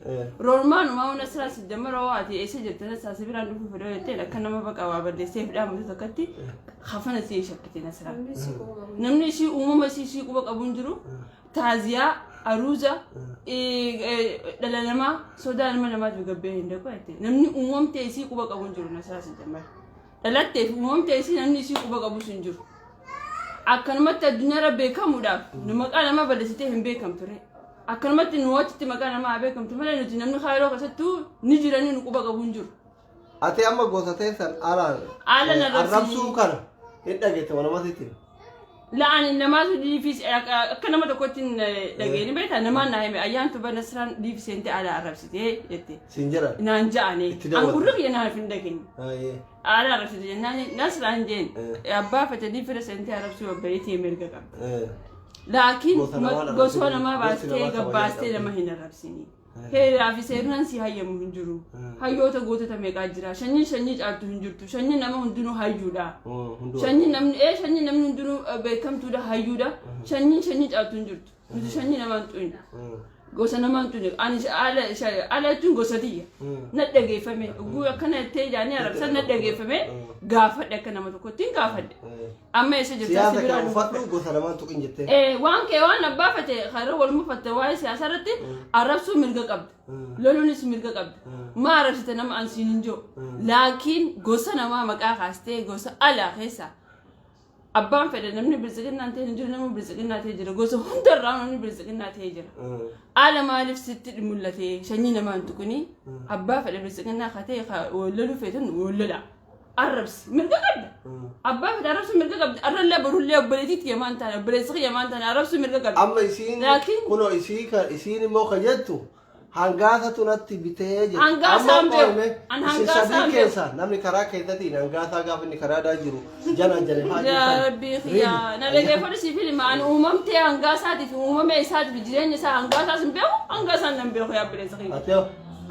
Speaker 3: Roormaan uumaa siraa si damaroo ati eessa jirta nasraa si biraan dhufuu fedhaa jettee akka nama baqa waa balleessee fidhaa mutu takkatti hafana si shakkite Nasraa. Namni ishii uumama ishii quba qabu hin jiru. Taaziyaa, aruuza, dhala namaa sodaa ilma namaatiif gabbee hin dhaqu jette. Namni uumamtee isii quba qabu hin jiru Nasraa si jammar. Dhalattee fi uumamtee isii namni isii quba qabus hin jiru. Akkanumatti addunyaarra beekamuudhaaf nu maqaa namaa balleessitee hin beekamtu ree. Akkanumatti nu achitti maqaa namaa haa beekamtu malee nuti namni kaayiroo keessattuu ni jiranii nu quba qabu hin jiru.
Speaker 2: Ati amma gosa teessan alaan
Speaker 3: Aala na rabsii.
Speaker 2: Arrabsuu kana hin dhageette wanamatitti.
Speaker 3: La'aan namaatu dhiifis akka nama tokkotti hin dhageeni beektaa, namaan naa hime ayyaantu bara Nasraan dhiifisee ala arrabsitee jette.
Speaker 2: Siin jedhan.
Speaker 3: Naan ja'anii.
Speaker 2: Itti dabalte.
Speaker 3: An gurri kiyya naaf hin dhageenye.
Speaker 2: Ayyee.
Speaker 3: Ala arrabsite jennaan Nasraan jeen abbaa fete fira seentee arrabsuu obboleettii mirga qabda. Laakiin
Speaker 2: Gosa namaa arrabsuu
Speaker 3: gosa namaa
Speaker 2: gosti
Speaker 3: baastee
Speaker 2: namaa kabajaa
Speaker 3: gabbaastee
Speaker 2: qabdi.
Speaker 3: Nama hin arrabsini. Heeraa fi seeraan si hayyamu hin jiru. Hayyoota gootota meeqaa jira. Sanyiin sanyii caaltu hin jirtu. Sanyiin nama hundinuu hayyuudha.
Speaker 2: Hunduu.
Speaker 3: Sanyiin namni hundinuu beekamtuudha, hayyuudha. Sanyiin sanyii caaltu hin jirtu. Nuti sanyii namaa hin xuyne. Gosa namaa hin xuyne. Ani ala jechuun gosa tiyya. Na dhageeffame. Oguu akkana jettee jaanii arrabsan na dhageeffame. Gaafadhe, akka nama tokkotti hin gaafadhe. Amma eessa jirta si
Speaker 2: Siyaasa
Speaker 3: biraa
Speaker 2: kan
Speaker 3: dhufu.
Speaker 2: uffadhu gosa namaan tuqin jettee.
Speaker 3: Waan kee waan abbaa fete karaa wal mufatte waa'ee siyaasaa irratti arrabsuu mirga qabda. Loluunis mirga qabda. Maa arrabsite nama an siin hin jiru. Laakiin gosa namaa maqaa kaastee gosa alaa keessa abbaan fedhe namni biltsiginnaan ta'e hin jiru, nama biltsiginnaa ta'e jira, gosa hundarraa namni biltsiginnaa ta'e jira. Haala maaliif sitti mul'ate sanyii namaa hin tuqini, abbaa fedhe biltsiginnaa ka ta'e ka wal loluu feetan wal lola. Arrabsi mirga qabda. Abbaa fedhe arrabsu mirga qabda. Arrallee borullee obboleettiitti yamaan taane, obboleessi kiyya yamaan taane arrabsu mirga qabda.
Speaker 2: Amma isiin
Speaker 3: Laakiin-
Speaker 2: kunoo isii kan isiin immoo kan jettu hangaasatu natti bitee jetti.
Speaker 3: Hangaasaa
Speaker 2: Amma
Speaker 3: hin beeku.
Speaker 2: qoome
Speaker 3: An
Speaker 2: isin
Speaker 3: hangaasaa
Speaker 2: sadii
Speaker 3: hin beeku.
Speaker 2: keessa namni karaa keessatiin hangaasaa gaafa inni karaadhaa jiru janaan janefaa.
Speaker 3: Yaa Rabbii kiyyaa na dhageeffadhu, siif hima, ani uumamtee hangaasaatiif, uumama isaatiif, jireenya isaa hangaasaas hin beeku, hangaasaan nan beeku yaa obboleessa kiyya.
Speaker 2: Ati hoo?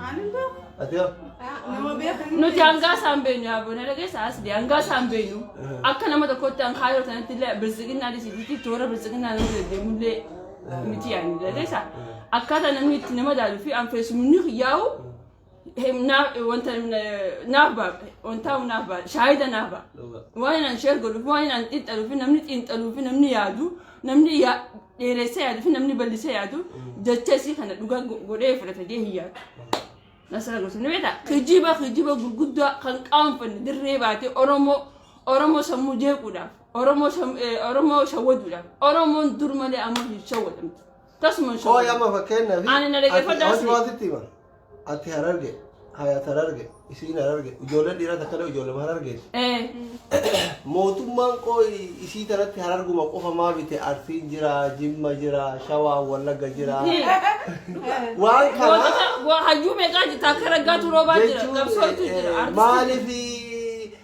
Speaker 4: Ani hin beeku.
Speaker 2: Ati hoo?
Speaker 4: Nama beekan.
Speaker 3: Nuti hangaasaa hin beeknu yaa boona, dhageessa asli hangaasaa hin beeknu. Akka nama tokkotti an kaayoo sanatti illee biltsiginnaa dhisiititti toora biltsiginnaa nama deddeemullee miti yaani, dhageessa. Akkaataa namni itti nama ilaaluu fi an feesumni yaa'u wanta naaf ba'a, wanta naaf ba'a, shaahida naaf ba'a. Waan an share godhuuf, waan an xiinxaluu fi namni xiinxaluu fi namni yaadu, namni dheeressee yaadu fi namni bal'isee yaadu jecha isii kana dhugaa godhee fudhata jee hin yaadu. Nasara gosa ni beektaa? Kijiba kijiba gurguddaa kan qaanfanne dirree baatee Oromoo sammuu jeequudhaaf, Oromoo shawwaduudhaaf. Oromoon dur malee amma hin shawwadamtu. Tasuma hin
Speaker 2: Koo
Speaker 3: shawwadamtu.
Speaker 2: amma fakkeenyaaf
Speaker 3: Ani na dhageeffadhu
Speaker 2: ati
Speaker 3: asli.
Speaker 2: waasitti hima. Ati Hararge, Hayat Hararge. Isiin Hararge. Ijoolleen dhiiraa takka illee ijoollee Harargeeti.
Speaker 3: Ee.
Speaker 2: Mootummaan qooyi isii tanatti Hararguma qofa maa bite? Arsiin jira, Jimma jira, Shawaa, Wallagga jira. Waan kana
Speaker 3: Gootota hayyuu meeqaa jirta akka raggaatu roobaa jira
Speaker 2: jechuun
Speaker 3: qabsootu jira artistii.
Speaker 2: Maaliif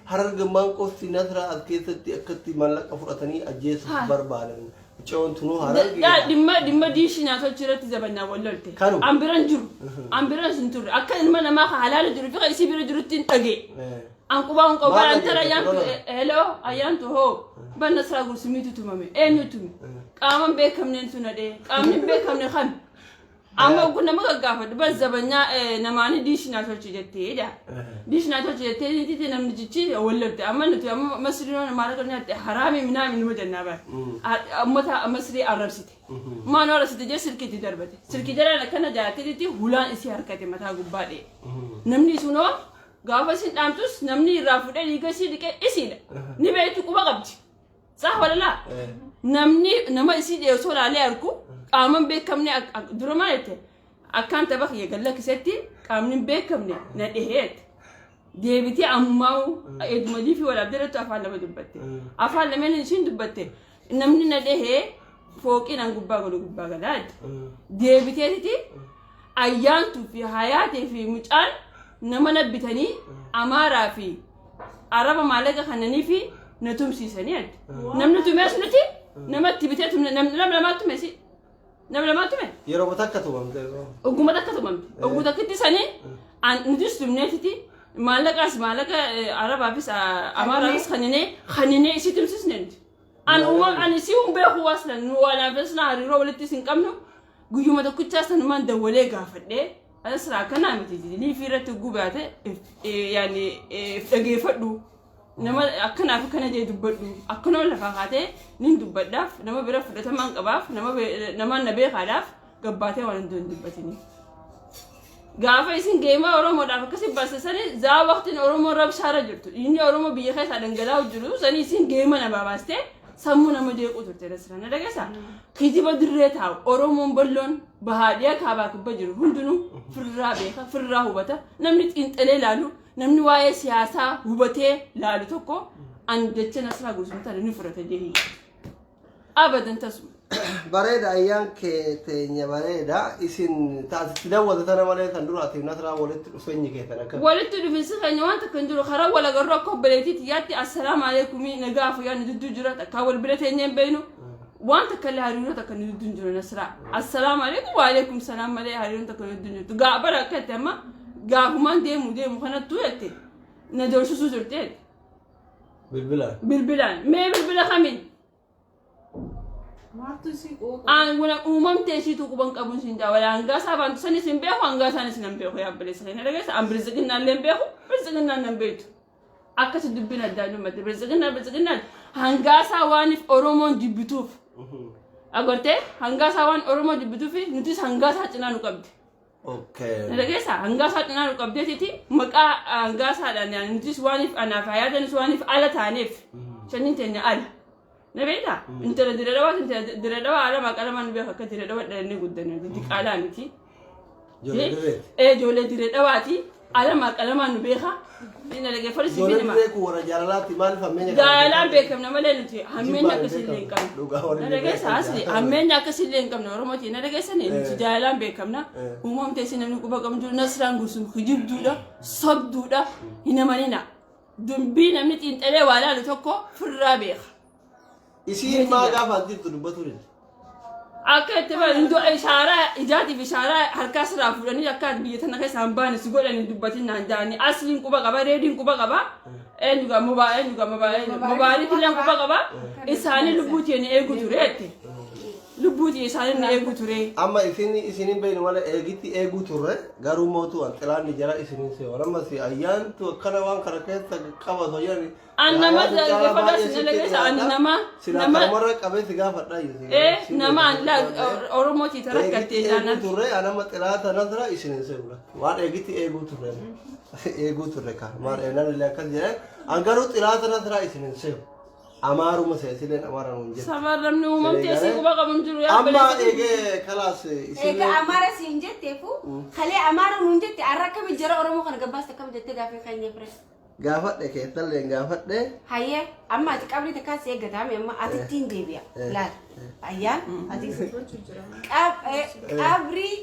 Speaker 2: Harargummaan qofti Nasraa as keessatti akkatti mallaqa fudhatanii ajjeesuuf barbaadan? Mucayoon tunuu Harargee.
Speaker 3: Yaa dhimma diishii nyaatolchi irratti zabannaa wal lolte.
Speaker 2: Kanuma.
Speaker 3: An biran jiru. An biran hin turre. Akka ilma namaa ka halaala jiru fi ka isii bira jirutti hin dhagee. An qubaa hin qabu.
Speaker 2: Maal
Speaker 3: An tara
Speaker 2: dhageette?
Speaker 3: ayyaantu
Speaker 2: Lola.
Speaker 3: hello ayyaantu hoo. Ban Nasraa Gursumiitu tumame. Eenyu tume? Qaama hin beekamneen tuna dhee. Qaamni hin beekamne kami? Amma kun nama gaggaafadhu bas zabanyaa namaani diishii naa tolchi jettee jedha. Diishii naa tolchi jettee niitiitti namni jichi wal lolte. Amma nuti amma Masrii maallaqa nyaatte haraami minaami numa jennaa bara. Uummata Masrii arrabsite. Maan arrabsite jee silkii itti darbate. Silkii jalaan akkana jaattiitti hulaan isii harkate mataa gubbaa dhee. Namni sunoo gaafa isin dhaamtus namni irraa fuudhee dhiiga isii dhiqee isiidha. Ni beektu quba qabdi. Saah walalaa. Namni nama isii dhee osoo laalee argu qaama hin beekamne dura maal jette akkaan tapha kiyya galla kisetti qaamni hin beekamne na dhiheette. Deebitee ammaa'u eeguma liifii walaabdee irratti afaan lama dubbatte. Afaan lameen ishiin dubbatte namni na dhehee fooqiin an gubbaa galu gubbaa galaa jette. Deebiteetiti ayyaantuu fi hayaatee fi mucaan nama na bitanii Amaaraa fi Araba maallaqa kannanii fi na tumsiisanii jette. Namni tumees nuti namatti bitee tumne namni nama lamaa tume si nama lamaa tume.
Speaker 2: Yeroo takka tumamte.
Speaker 3: Ogguma takka tumamte. Oggu takkitti sanii nutis tumneetiti maallaqaas maallaqa Arabaafis Amaaraafis kaninee isii tumsisne nuti. An uumam an isii hin beeku waslan nu walaafis na hariiroo walitti isin qabnu guyyuma tokkichaa sanumaan dawwalee gaafadhee asirraa akkanaa miti liifii irratti gubaate yaani dhageeffadhu nama akkanaaf akkana jee dubbadhu akkanuma lafaa kaatee nin dubbadhaaf nama bira fudhatamaan qabaaf nama namaan na beekaadhaaf gabbaatee waan hin dubbatini. Gaafa isin geemaa Oromoodhaaf akkasi baasisanii zaa waqtiin Oromoon rabshaarra jirtu inni Oromoo biyya keessaa dhangala'aa jiru sanii isin geema namaa baastee sammuu nama jeequu turte Nasira na dhageessa. Kijiba dirree taa'u Oromoon balloon bahaadhiyaa kaabaa kibba jiru hundinuu firraa beeka firraa hubata namni xiinxalee laalu namni waa'ee siyaasaa hubatee laalu tokko an jecha Nasraa Gursumtaa ni fudhata jehii. Abadan tasuma.
Speaker 2: Bareeda ayyaan kee teenya bareeda isin taasisti daawwata tana malee tan dura atiif Nasraa walitti dhufeenyi keessan akka.
Speaker 3: Walitti dhufinsi keenya waan takka hin jiru karaa wal agarru akka obboleettii xiyyaatti assalaamu alaikumii nagaa fayyaa nu jidduu jira takkaa wal bira teenyee hin beeknu waan takka illee hariiroo takka nu jidduu hin jiru Nasraa assalaamu alaikum wa alaikum salaam malee hariiroon takka nu jidduu hin jirtu gaa bara akka itti amma gaafumaan deemu deemu kanattuu jette na doorsisuu turte jette.
Speaker 2: Bilbilaan.
Speaker 3: Bilbilaan mee bilbila kamiin?
Speaker 4: Maaltu isii quuqa?
Speaker 3: Aan wala uumamtee isiitu quban qabuun siin jaa wala hangaa isaa baantu sanis hin beeku hangaa isaanis nan beeku yaa obboleessa keenya dhageessa an biltsiginnaan illee hin beeku biltsiginnaan nan beektu akkasi dubbiin addaan dhummatte biltsiginnaa biltsiginnaan hangaa isaa waaniif Oromoon jibbituuf agartee hangaa isaa waan Oromoo jibbituuf nutis hangaa isaa cinaa nu qabdi.
Speaker 2: Okay.
Speaker 3: Na dhageessa hangaa isaa cinaa nu qabdeetiti maqaa hangaa isaadhaan yaani nutis waaniif anaaf hayaatanis waaniif ala taaneef shaniin teenya ala. Na beektaa? Intala dire dhawaa intala dire dhawaa alamaa qalamaan nu beeka akka dire dhawaa dhalannee guddanne diqaalaa miti.
Speaker 2: Ijoollee dirreeti.
Speaker 3: Ee ijoollee dire dhawaati alamaa qalamaan nu beeka. Na dhageeffadhu si
Speaker 2: Ijoollee
Speaker 3: finima.
Speaker 2: dirree kun warra jaalalaatti maaliif hammeenya kana
Speaker 3: Jaalaan
Speaker 2: beekan?
Speaker 3: beekamna malee nuti hammeenya
Speaker 2: Jibbaan
Speaker 3: akkasii illee hin
Speaker 2: beekamna.
Speaker 3: qabnu.
Speaker 2: Dhugaa warri
Speaker 3: Na dhageessa
Speaker 2: beekan
Speaker 3: asli
Speaker 2: jaalala.
Speaker 3: hammeenya akkasii illee hin qabne Oromooti. Na dhageessani nuti jaalaan beekamna. Uumamte isin namni quba qabdu Nasraan Gursum kijibduudha, sobduudha, hin amanina. Dubbii namni xiinxalee waa laalu tokko firraa beeka.
Speaker 2: Isiin maa gaafa ati jirtu dubbatu dide?
Speaker 3: Akka itti iddoo ishaaraa ijaatiif ishaaraa harkaa sirraa fuudhanii akka ati biyya tana keessaa hin baane si godhanii dubbatin naan jaanii asliin quba qaba reediin quba qaba eenyu gaa mobaa eenyu gaa mobaa eenyu mobaayilii quba qaba isaanii lubbuu teeni eegu ture jette lubbuu tee isaanii na eegu ture.
Speaker 2: Amma isin isinin beeynu malee eegitti eeguu turre garuu mootu an xilaanni jara isinin seewan amma si ayyaantu akkana waan kana keessa qabatu ayyaani
Speaker 3: An nama dhaggeeffadhaa sin dhaggeessa ani nama
Speaker 2: silaa
Speaker 3: nama
Speaker 2: kanumarra qabee si gaafadhaa
Speaker 3: ee nama an laa Oromootii tarakkattee
Speaker 2: eegitti eeguu
Speaker 3: jaanaan.
Speaker 2: turre an amma xilaata nasra isinin seewla waan eegitti eeguu turre eeguu turre ka maal eenan illee akkas jedhe an garuu xilaata nasra isinin seewu. Amaaruma seesileen Amaara nuun jette.
Speaker 3: Safar namni uumamtee si quba qabu hin jiru yaa
Speaker 2: Amma
Speaker 3: obboleessa.
Speaker 2: eegee kalaas
Speaker 1: Egaa
Speaker 2: isillee
Speaker 1: Amaara siin jetteefu kalee Amaara nuun jette har'a akkami jara Oromoo kana gabbaasta akkami jettee gaaffii keenya fire.
Speaker 2: Gaafadhe keessallee gaafadhe.
Speaker 1: Hayyee amma ati qabrii takkaa si eeggataame amma ati ittiin deebi'a. Laal ayyaan ati qabrii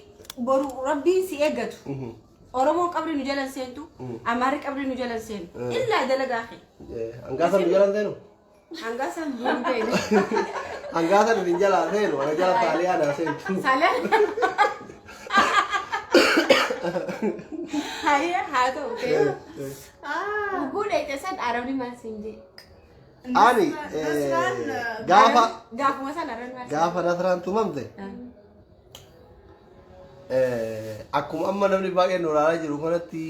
Speaker 1: boru rabbiin si eeggatu. Oromoon qabrii nu jalan seentu, Amaarri qabrii nu jalan seentu. Illaa dalagaa kee.
Speaker 2: Hangaasa nu jalan seenu?
Speaker 1: Hangaasa nu hin beekne.
Speaker 2: Hangaasa nu hin jalaa seenu, ana jala Xaaliyaanaa seentu.
Speaker 1: Salaan. Hayyee haa ta'u ta'e. Guguu dheeyte san arabni maal siin jee?
Speaker 2: Ani gaafa
Speaker 1: Gaafuma san arabni maal siin
Speaker 2: gaafa Nasraan tumamte akkuma amma namni baay'een nu ilaalaa jiru kanatti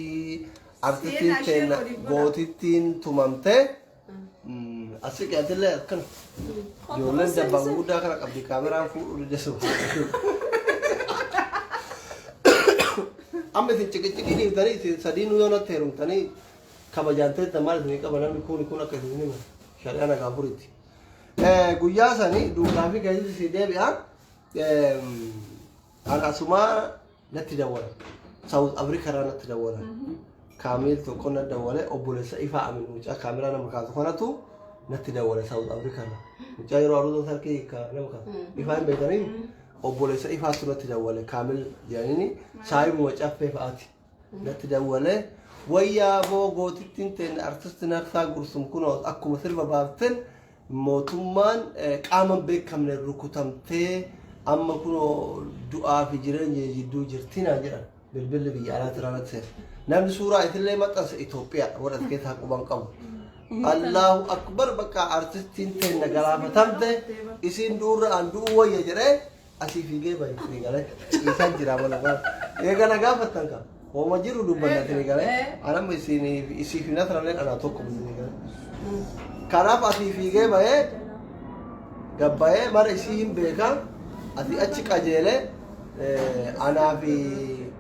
Speaker 2: artistiin
Speaker 4: Seenaa ishee
Speaker 2: keenya
Speaker 4: waliif godha.
Speaker 2: gootittiin tumamte asii qiyaatillee akkana ijoolleen dabbaan guddaa kana qabdi kaameraan fuudhuu diddeessu. Amma isin ciqiciqii dhiiftanii isin sadiinuu yoo natti heerumtanii kabajaan teessan maal isinii qaba namni kun kun akka isin himu shari'aa nagaa furitti. Guyyaa sanii duukaa fi keessi si deebi'a. An asumaa natti dawwalan. South Africa irraa natti dawwalan. Kaamiil tokko na dawwale obboleessa Ifaa Amin mucaa kaameraa nama kaasu kanatu natti dawwale South Africa irraa. Mucaa yeroo aruuza sarkii nama kaasu. Ifaa hin beekanii obboleessa Ifaatu natti dawwale Kaamil jedhaniini saayibuma caffee fa'aati. Natti dawwale wayyaa boo gootittiin teenne artisti Narsaa Gursum kunoo akkuma sirba baaften mootummaan qaama hin beekamne rukutamtee amma kunoo du'aa fi jireenya jidduu jirti naan jedhan bilbilli biyya alaatti irraa natti seene. Namni suuraa isillee maxxanse Itoophiyaa warra as keessaa quban qabu. Allahu akbar bakka artistiin teenna galaafatamte isiin duurra aan du'uu wayya jedhee asii fiigee bahe isinii galee ciisaan jira mana gaaf. Eega na gaafattan ka hooma jiru dubbanna isinii galee anamma isinii isii fi nasralleen anaa tokko isinii galee. Kanaaf asii fiigee bahee gabbayee mara isii hin beeka asii achi qajeelee anaa fi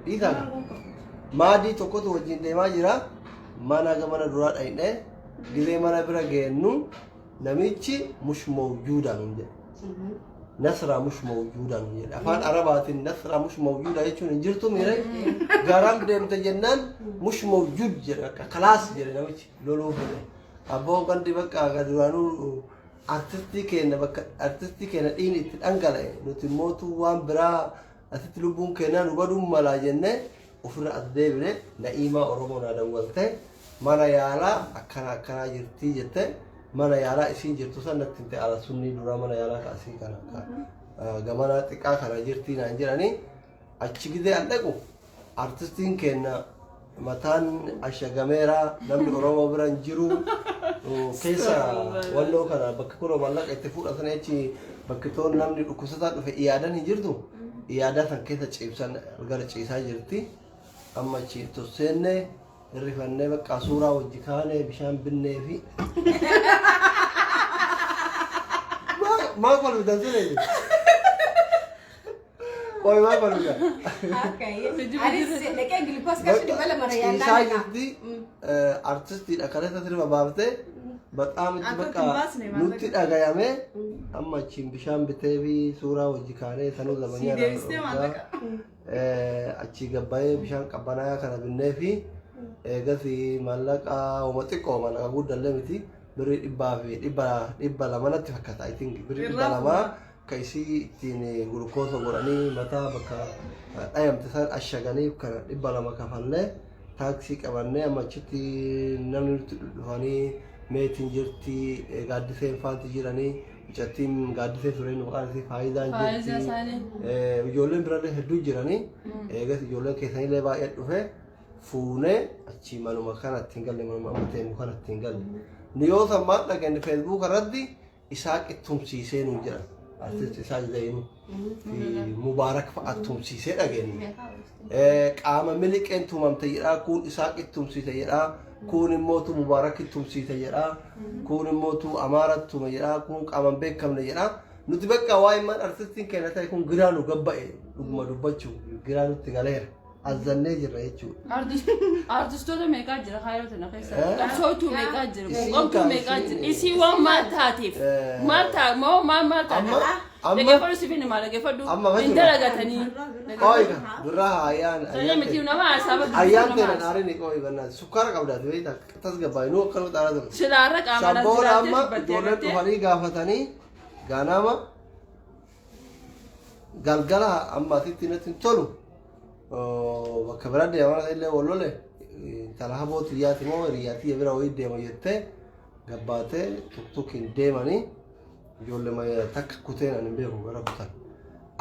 Speaker 2: dhiisaa maadii tokkotu wajjin deemaa jira mana mana duraa dhaqnee gizee mana bira geennu namichi mush mawjuudaa nuun jedhe. Nasraa mush mawjuudaa nuun jedhe. Afaan Arabaatiin nasraa mush mawjuudaa jechuun hin jirtu miire. Garam deemte jennaan mush mawjuud jedhe akka kalaas jedhe namichi loluu fedhe. Abboo gandi bakka akka duraanuu artistii keenya bakka artistii keenya dhiigni itti dhangala'e nuti mootuu waan biraa asitti lubbuun keenyaa nu baduun malaa jennee ofirra as deebine Na'iimaa Oromoo naa dawwalte mana yaalaa akkana akkanaa jirtii jette mana yaalaa isiin jirtu san natti himte ala sunnii duraa mana yaalaa ka asii kana ka gamanaa xiqqaa kana jirtii naan jedhanii achi gizee an dhaqu artistiin keenya mataan ashagameera namni Oromoo bira hin jiru keessa walloo kana bakka kunoo mallaqa itti fudhatan achi bakki toon namni dhukkubsataa dhufe iyaadan hin jirtu iyaadaa san keessa ciibsan gara ciisaa jirti amma achi tosseenne hirrifannee bakka suuraa wajji kaanee bishaan binnee fi maa kolfitan siree Qoy maa kolfitan?
Speaker 1: Anis dhaqee gilikoos kaasuu 200
Speaker 2: Ciisaa
Speaker 1: rayyaa
Speaker 2: jirti artistiidha kaleessa sirba baaftee baqaam itti
Speaker 4: Akka
Speaker 2: bakka
Speaker 4: hin baasne maallaqa.
Speaker 2: nutti dhagayame amma achiin bishaan bitee fi suuraa wajji kaanee sanuu
Speaker 4: Sii
Speaker 2: zamanyaa
Speaker 4: deebistee maallaqa.
Speaker 2: achii gabbayee bishaan qabbanaa kana binnee fi eegas maallaqa homa xiqqoo maallaqa guddallee miti birrii dhibbaa fi 200 natti fakkaata I think birrii dhibba
Speaker 4: Irraa
Speaker 2: lamaa ka isii ittiin gulukoosa godhanii mataa bakka dhayamte san ashaganii kana 200 kafallee taaksii qabannee amma achitti namni nutti dhufanii meetiin jirti gaaddiseen faanti jiranii mucattiin gaaddisee tureen maqaan isii faayidaan
Speaker 3: Faayidaa
Speaker 2: jirti
Speaker 3: isaanii.
Speaker 2: Ijoolleen birallee hedduu jiranii eegas ijoolleen keessanillee baay'ee dhufe fuunee achii manuma kana ittiin galle manuma amma teenyu kana ittiin galle nu yoo san maal dhageenye feesbuuka irratti Isaaq tumsiisee nuun jedhan. Artist Isaaq Zainuu fi Mubaarak fa'a tumsiisee dhageenye. Qaama miliqeen tumamte jedhaa kuun Isaaq tumsiise jedhaa kuun immootu Mubaarak tumsiise jedhaa kuun immootu Amaara tume jedhaa kuun qaama hin beekamne jedhaa. Nuti bakka waa'ee maan artistiin keenya ta'e kun giraa nu gabba'e dhuguma dubbachuu giraa nutti galeera. Azzannee jirra jechuudha.
Speaker 3: Artistoota meeqaa jira kaayoo tana keessa?
Speaker 2: Eh?
Speaker 3: Qabsootuu meeqaa jira?
Speaker 2: Isiin
Speaker 3: Quuqamtuu
Speaker 2: kaa-
Speaker 3: meeqaa jira?
Speaker 2: isiin-
Speaker 3: Isii waan maal taateef?
Speaker 2: Eh.
Speaker 3: Maal taa moo maal maal
Speaker 2: Amma
Speaker 3: taate?
Speaker 2: amma
Speaker 3: Dhaggeeffadhu si finne maal dhaggeeffadhu?
Speaker 2: Amma
Speaker 3: Hin
Speaker 2: fayyadu.
Speaker 3: dalagatanii.
Speaker 2: Qooyi ka birraa ayyaan
Speaker 3: Sanyii miti nama haasaa
Speaker 2: ayyaan teena dhaarini qooyi bannaati sukkaara qabdaati beektaa tasgabbaa'e nuu akkanuma xaaraa ture.
Speaker 3: Silaarra qaamaan as
Speaker 2: Sabboon
Speaker 3: jiraattee
Speaker 2: amma
Speaker 3: dubbattee
Speaker 2: ijoolleen
Speaker 3: agartee.
Speaker 2: dhufanii gaafatanii ganama galgala amma asitti natti hin tolu bakka bira deeman illee wal lole intala haboo xiyyaati moo hiriyyaatii bira wayii deema jettee gabbaatee tuktukiin deemanii ijoollee takka kuteen ani hin beeku gara kutan.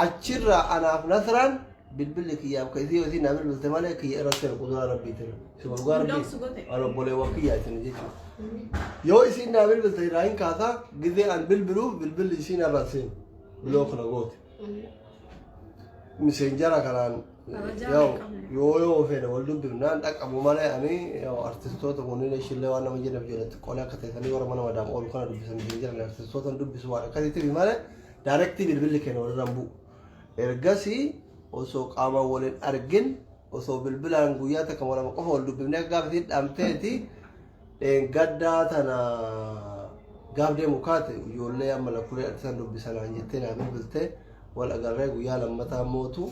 Speaker 2: Achirraa anaaf Nasraan bilbilli kiyyaaf ka isii isii naa bilbilte malee kiyya irratti seenu quduraa rabbiitiin. Isin dhugaa rabbii ani obboleewwan kiyyaa isin jechuudha. Yoo isiin naa bilbilte irraa hin kaasaa gizee an bilbiluuf bilbilli isiin irraa seenu block na goote. Miseenjara kanaan yaw yoo yoo fedhe wal dubbifnaan dhaqqabu malee ani yaw artistoota kunneen ishillee waan nama jedhaf jedhatti qolee akka teessanii warra mana madaam oolu kana dubbisan miseenjara artistoota dubbisu waan akkasitti malee directly bilbilli keenya walirra hin bu'u. Ergasii osoo qaamaan waliin argin osoo bilbilaan guyyaa takka lama qofa wal dubbifnee akka gaafa isiin dhaamteeti gaddaa tana gaaf deemu kaate ijoollee amma lakkulee artisan dubbisanaan jettee naa bilbiltee wal agarree guyyaa lammataa mootu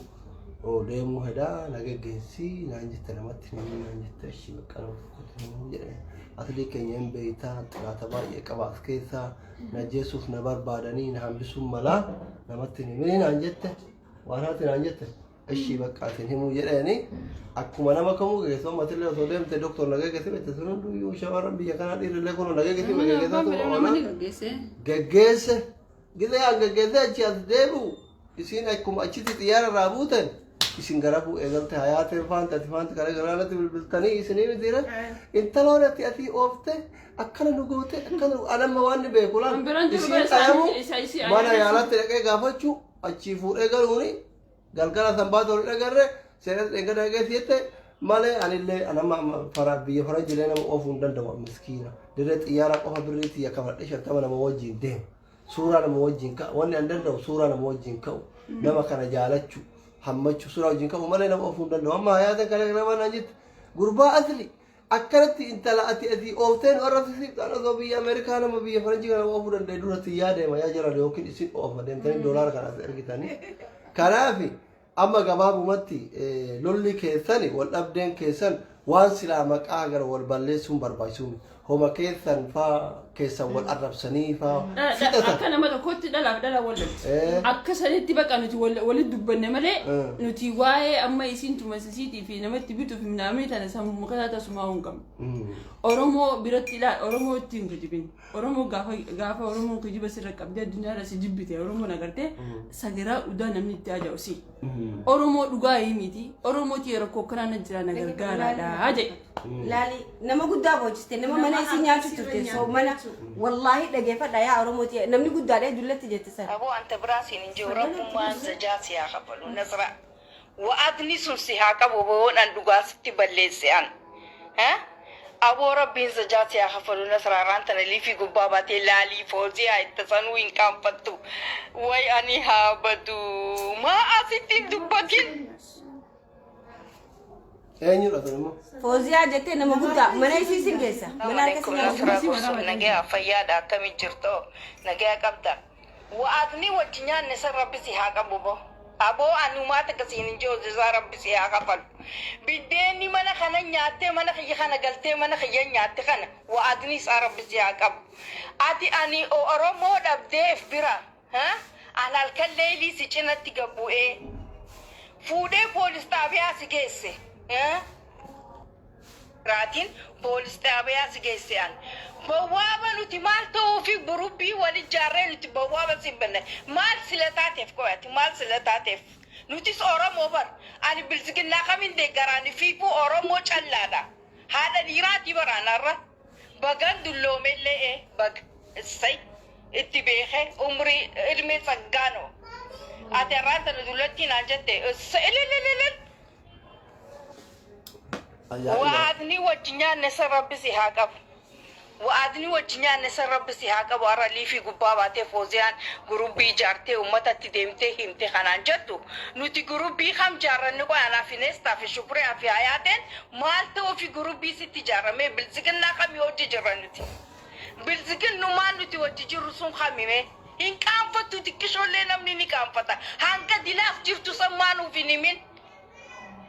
Speaker 2: deemuu hedaa na geggeessii naan jette namatti namni naan jette ashi bakka nama tokkotti himuu jedhe atilii keenya hin beeytaa xiraata baay'ee qaba as keessaa na jeessuuf na barbaadanii na hambisuun malaa namatti hin himini naan jette waan haati naan jette ishii bakka atin himuu jedheeni akkuma nama kamuu geggeessu ammatillee osoo deemte doktor na geggeessi beekte sun hunduyyuu shamarran biyya kanaa dhiirrillee kun na geggeessi geggeessaa tuma
Speaker 3: Namni
Speaker 2: oola
Speaker 3: gaggeesse.
Speaker 2: geggeesse gizee an geggeesse achi as deebi'u isiin akkuma achitti xiyyaara irraa buuten isin gara bu'u eegalte hayaateen faanti ati faanti gara garaanatti bilbiltanii isinii mitiire intaloon ati ati oofte akkana nu goote akkana nu anamma waan ni beeku laal
Speaker 3: Kan biraan jiru
Speaker 2: isiin
Speaker 3: bara
Speaker 2: dhayamu
Speaker 3: isa isii
Speaker 2: mana yaalatti dhaqee gaafachuu achii fuudhee galuuni galgala sanbaata ol dhagarre seenas dhengada dhaqee jette malee anillee anamma amma fara biyya faranjilee nama oofuu hin danda'u miskiina dirree xiyyaaraa qofa birrii xiyya kafadhe 50 nama wajjin deema suuraa nama wajjin ka'a wanni an danda'u suuraa nama wajjin ka'u nama kana jaalachuu hammachuu suuraa wajjin ka'u malee nama oofuu hin danda'u amma hayaatan kana nama naan jette gurbaa asli akkanatti intala ati ati ooftee nu arrabsisiiftaan osoo biyya Ameerikaa nama biyya faranjii kana oofuu danda'e duratti yaa deema yaa jiran yookiin isin oofa deemtanii doolaara kana as ergitanii kanaafi amma gabaabumatti lolli keessani wal dhabdeen keessan waan silaa maqaa gara wal balleessuun barbaachisuun homa keessan faa keessan wal arrabsanii faa fixatan.
Speaker 3: Akka nama tokkotti dhalaaf dhala wal lolti. Akka sanitti baqa nuti walitti dubbanne malee nuti waa'ee amma isiin tumasisiitii fi namatti bituuf namni tana sammuu makaa tasumaa hin qabnu. Oromoo biratti ilaal Oromoo ittiin kijibin. Oromoo gaafa gaafa Oromoon kijiba sirra qabdee addunyaarra si jibbite Oromoon agartee sagaraa udaa namni itti hajaa'u si. Oromoo dhugaa himiti. Oromooti rakkoo akkanaa na jira na gargaaraadha jedhe.
Speaker 1: Laali nama guddaa boojiste nama mana isii nyaachuu turte soo mana wallaahi dhageeffadha yaa Oromooti namni guddaadha dullatti jette sana.
Speaker 5: Aboo anta biraa siin hin jiru rabbummaan zajaa si haa kafalu nasra. Wa'adni sun si haa qabu boon an dhugaa sitti balleesse an. Aboo rabbiin zajaa si haa kafalu nasra irraan tana liifii gubbaa baatee laalii foozii haa itti sanuu hin qaanfattu. Way ani haa badu maa asitti hin dubbatin.
Speaker 2: Eenyudha sun immoo?
Speaker 1: Fooziyaa jettee nama guddaa mana isii sin geessa. Mana harka
Speaker 5: Alaikum
Speaker 1: si nyaachuu.
Speaker 5: nasra gorsu nagaya fayyaadha akkamii jirto nagaya qabda. Wa'adni wajji nyaanne san rabbi si haa qabu bo. Aboo anumaa takka siin hin jiru isaa rabbi si haa kafalu. Biddeenni mana kana nyaattee mana kiyya kana galtee mana kiyya nyaatte kana wa'adni isaa rabbi si haa qabu. Ati ani Oromoo dhabdee if bira. An halkan leelii si cinatti gabbu'ee fuudhee poolis xaabiyaa si geesse. Raatiin poolis xaabiyaa si geesse an. Bawwaaba nuti maal ta'uu fi gurubbii wal ijaarree nuti bawwaaba si banne maal sila taateef qo'ati maal sila taateef. Nutis Oromoo bar ani bilisiginnaa kamiin deeggaraani fiifuu Oromoo callaadha. Haadha dhiiraatii baraanarra bagan dulloomellee baga issay itti beekee umrii ilmee saggaanoo. Ati har'aan tana dullatti naan jette ililililil.
Speaker 2: Ajaa'iba.
Speaker 5: Wa'adni wajji nyaanne san rabbi si haa qabu. Wa'adni Adni wajji nyaanne san Rabbi si haa qabu. Har'a liifii gubbaa baatee Fooziyaan gurubbii ijaartee ummatatti deemtee himte kanaan jettu, nuti gurubbii kam jaarranne? Qoy, anaa fi Neestaa fi Shukriyaa fi Hayaateen maal ta'uufi gurubbii sitti ijaaramee? Bilziginnaa kamii hojii jirra nuti? Bilziginnumaan nuti wajji jirru sun kamime? Hin qaanfattu xiqqishoollee? Namni ni qaanfata. Hanga dilaaf jirtu san maa nuuf hin himin?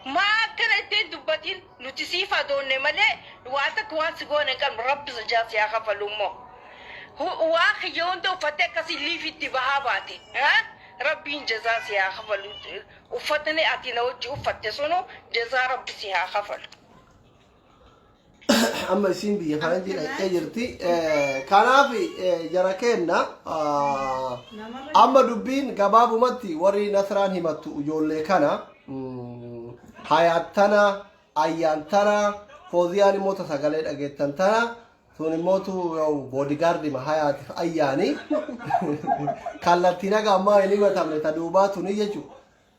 Speaker 5: Maa akkana ittiin dubbatin? Nuti siif adoonne malee waa takka waan si goone hin qabnu. Rabbi sajaa si haa kafalu. Immoo waa kiyya hunda uffattee akkasii liifitti bahaa baate, Rabbiin jazaa si haa kafalu. Uffatni ati na wajji uffatte sunu jazaa Rabbi si haa kafalu.
Speaker 2: Amma isiin biyya faranjii dhaqxee jirti. Kanaaf jara keenna, amma dubbiin gabaabumatti warri Nasraan himattu ijoollee kana, Hayaat tana, Ayyaan tana, Fooziyaan immoo ta sagalee dhageettan tana. Sun immootu bodyguardima Hayaatiif Ayyaani kallattiin haga ammaa hin himatamne ta duubaa tuni jechuudha.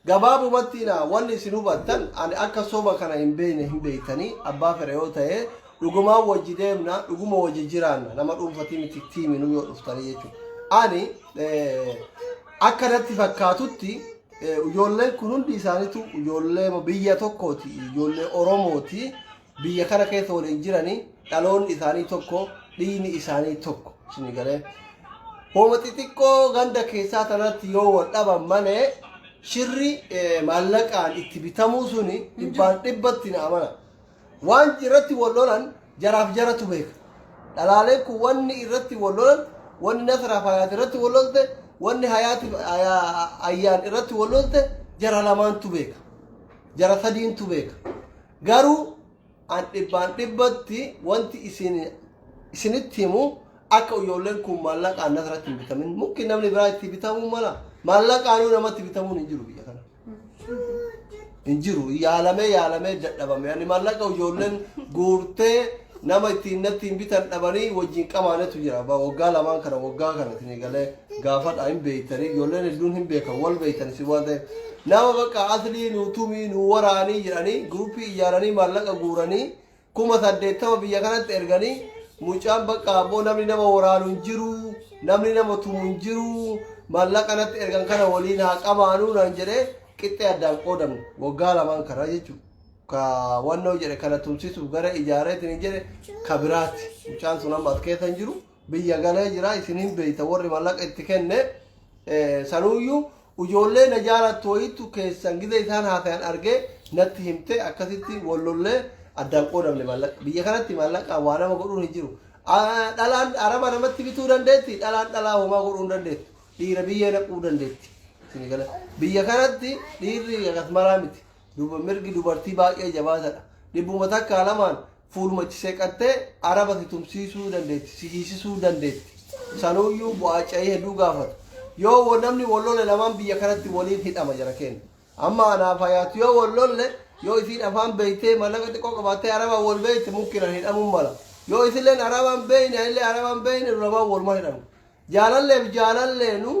Speaker 2: Gabaabumatti na wanni isin hubattan, ani akka soba kana hin beekne hin beektanii. Abbaa fedhe yoo ta'e, dhugumaan wajji deemna, dhuguma wajji jiraanna, nama dhuunfatii miti, tiiminuu yoo dhuftanii jechuudha. Ani akka natti fakkaatutti ijoolleen kun hundi isaaniitu ijoollee biyya tokkooti, ijoollee Oromooti, biyya kana keessa waliin jiranii, dhaloonni isaanii tokko, dhiigni isaanii tokko isin galee. Hooma xixiqqoo ganda keessaa tanatti yoo wal dhaban malee, shirri maallaqaan itti bitamuu suni dhibbaan dhibbatti na amana. Waan irratti wal lolan jaraaf jaratu beeka. Dhalaaleen kun wanni irratti wal lolan, wanni Nasraaf Hayaat irratti wal lolte, wanni Hayaatiif Ayyaan irratti wal lolte jara lamaantu beeka. Jara sadiintu beeka. Garuu an dhibbaan dhibbatti wanti isin isinitti himu, akka ijoolleen kun maallaqaan Nasratti hin bitamin. Mukki namni biraa itti bitamuu mala, maallaqaanuu namatti bitamuun hin jiru biyya kana. Hin jiru, yaalamee yaalamee dadhabame. Ani maallaqa ijoolleen guurtee nama ittiin natti hin bitan dhabanii wajjin qabaanetu jira. Waggaa lamaan kana, waggaa kana isin galee gaafadha, hin beektanii. Ijoolleen hedduun hin beekan, wal beektan isin waan ta'eef. Nama bakka aslii nu tumii nu waraanii jedhanii groupii ijaaranii maallaqa guuranii 80,000 biyya kanatti erganii, mucaan bakka abboo namni nama waraanu hin jiru, namni nama tumu hin jiru, maallaqa natti ergan kana waliin haa qabaanuu naan jedhee qixxee addaan qoodamne waggaa lamaan kana jechuudha. Ka wannoo jedhe kana tumsisuuf gara ijaareetiin hin jedhe ka biraati. Mucaan sun amma as keessa hin jiru, biyya galee jira. Isin hin beeyta warri maallaqa itti kenne. Sanuuyyuu ijoollee na jaalattu wayiitu keessan gida isaan haasayan argee natti himte. Akkasitti wallollee addaan qoodamne maallaqa. Biyya kanatti maallaqa waa nama godhuun hin jiru. Dhalaan araba namatti bituu dandeetti, dhalaan dhalaa homaa godhuu hin dandeettu. Dhiira biyyee naquu dandeetti. Isin gala. Biyya kanatti dhiirri akkas maraa miti. Duba mirgi dubartii baay'ee jabaatadha. Dhibbuma takkaa lamaan fuuluma itti seeqattee araba si tumsiisuu dandeetti, si hiisisuu dandeetti. Sanuuyyuu bu'aa cayii hedduu gaafata. Yoo namni wal lole lamaan biyya kanatti waliin hidhama jara keenya. Amma anaaf Hayaatu yoo wal lolle, yoo isiin afaan beeytee mallaqa xiqqoo qabaattee arabaan wal beeyte, mukkinan hidhamuun mala. Yoo isilleen arabaan beeyne, anillee arabaan beeyne, lamaan walumaa hidhamu. Jaalalleef jaalalleenu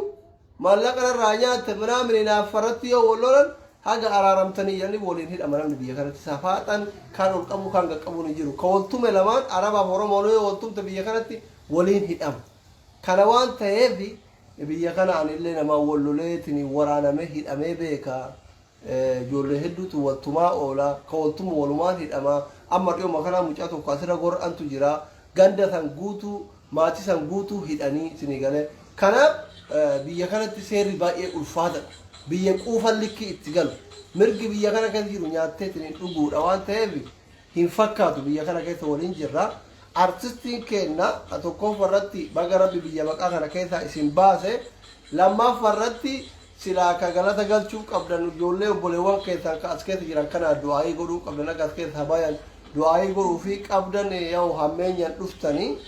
Speaker 2: maallaqa irraa nyaatte minaamin hinaaffarratti yoo wal lolan, haga araaramtanii jedhanii waliin hidhama namni biyya kanatti. Safaaxan kan ol qabu kan qaqqabuun hin jiru. Ka wal tume lamaan, Arabaaf Oromoon yoo wal tumte, biyya kanatti waliin hidhama. Kana waan ta'eef biyya kana anillee namaan wal loleetiin waraanamee hidhamee beeka. Ijoollee hedduutu wal tumaa oola. Ka wal tumu walumaan hidhama. Amma dhiyooma kana mucaa tokko asirra gor'antu jira. Ganda san guutuu, maatii san guutuu hidhanii isinii galee. Kanaaf biyya kanatti seerri baay'ee ulfaatadha. Biyya quufan likkii itti galu. Mirgi biyya kana keessa jiru nyaattee ittiin dhuguudha waan ta'eef hin fakkaatu biyya kana keessa waliin jirra. Artistiin keenya tokkoffaa irratti baga Rabbi biyya maqaa kana keessaa isin baase. Lammaffaa irratti silaa ka galata galchuu qabdan ijoollee obboleewwan keessan ka as keessa jiran kana du'aayii godhuu qabdan, akka as keessa bayan du'aayii godhuu fi qabdan. Yoo hammeenyaan dhuftanii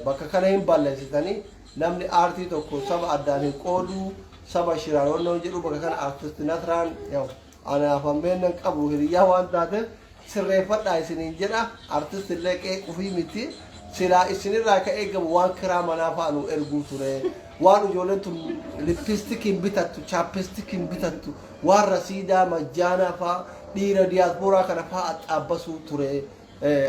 Speaker 2: bakka kana hin balleessitanii. Namni aartii tokko saba addaan hin qooduu, saba shiraan wannan jedhu. Bakka kana artisti Nasraan yoo anaaf hammeenyan qabu hiriyyaa waan taateef sirreeffadhaa isiniin jedha. Artist illee qeequfii miti. Silaa isinirraa ka eegamu waan kiraa manaa fa'a nu erguu ture, waan ijoolleen tun lippistikiin bitattu, chappistikiin bitattu, waan rasiidaa majjaanaa fa'a, dhiira diyaasporaa kana fa'a axxaabbasuu ture.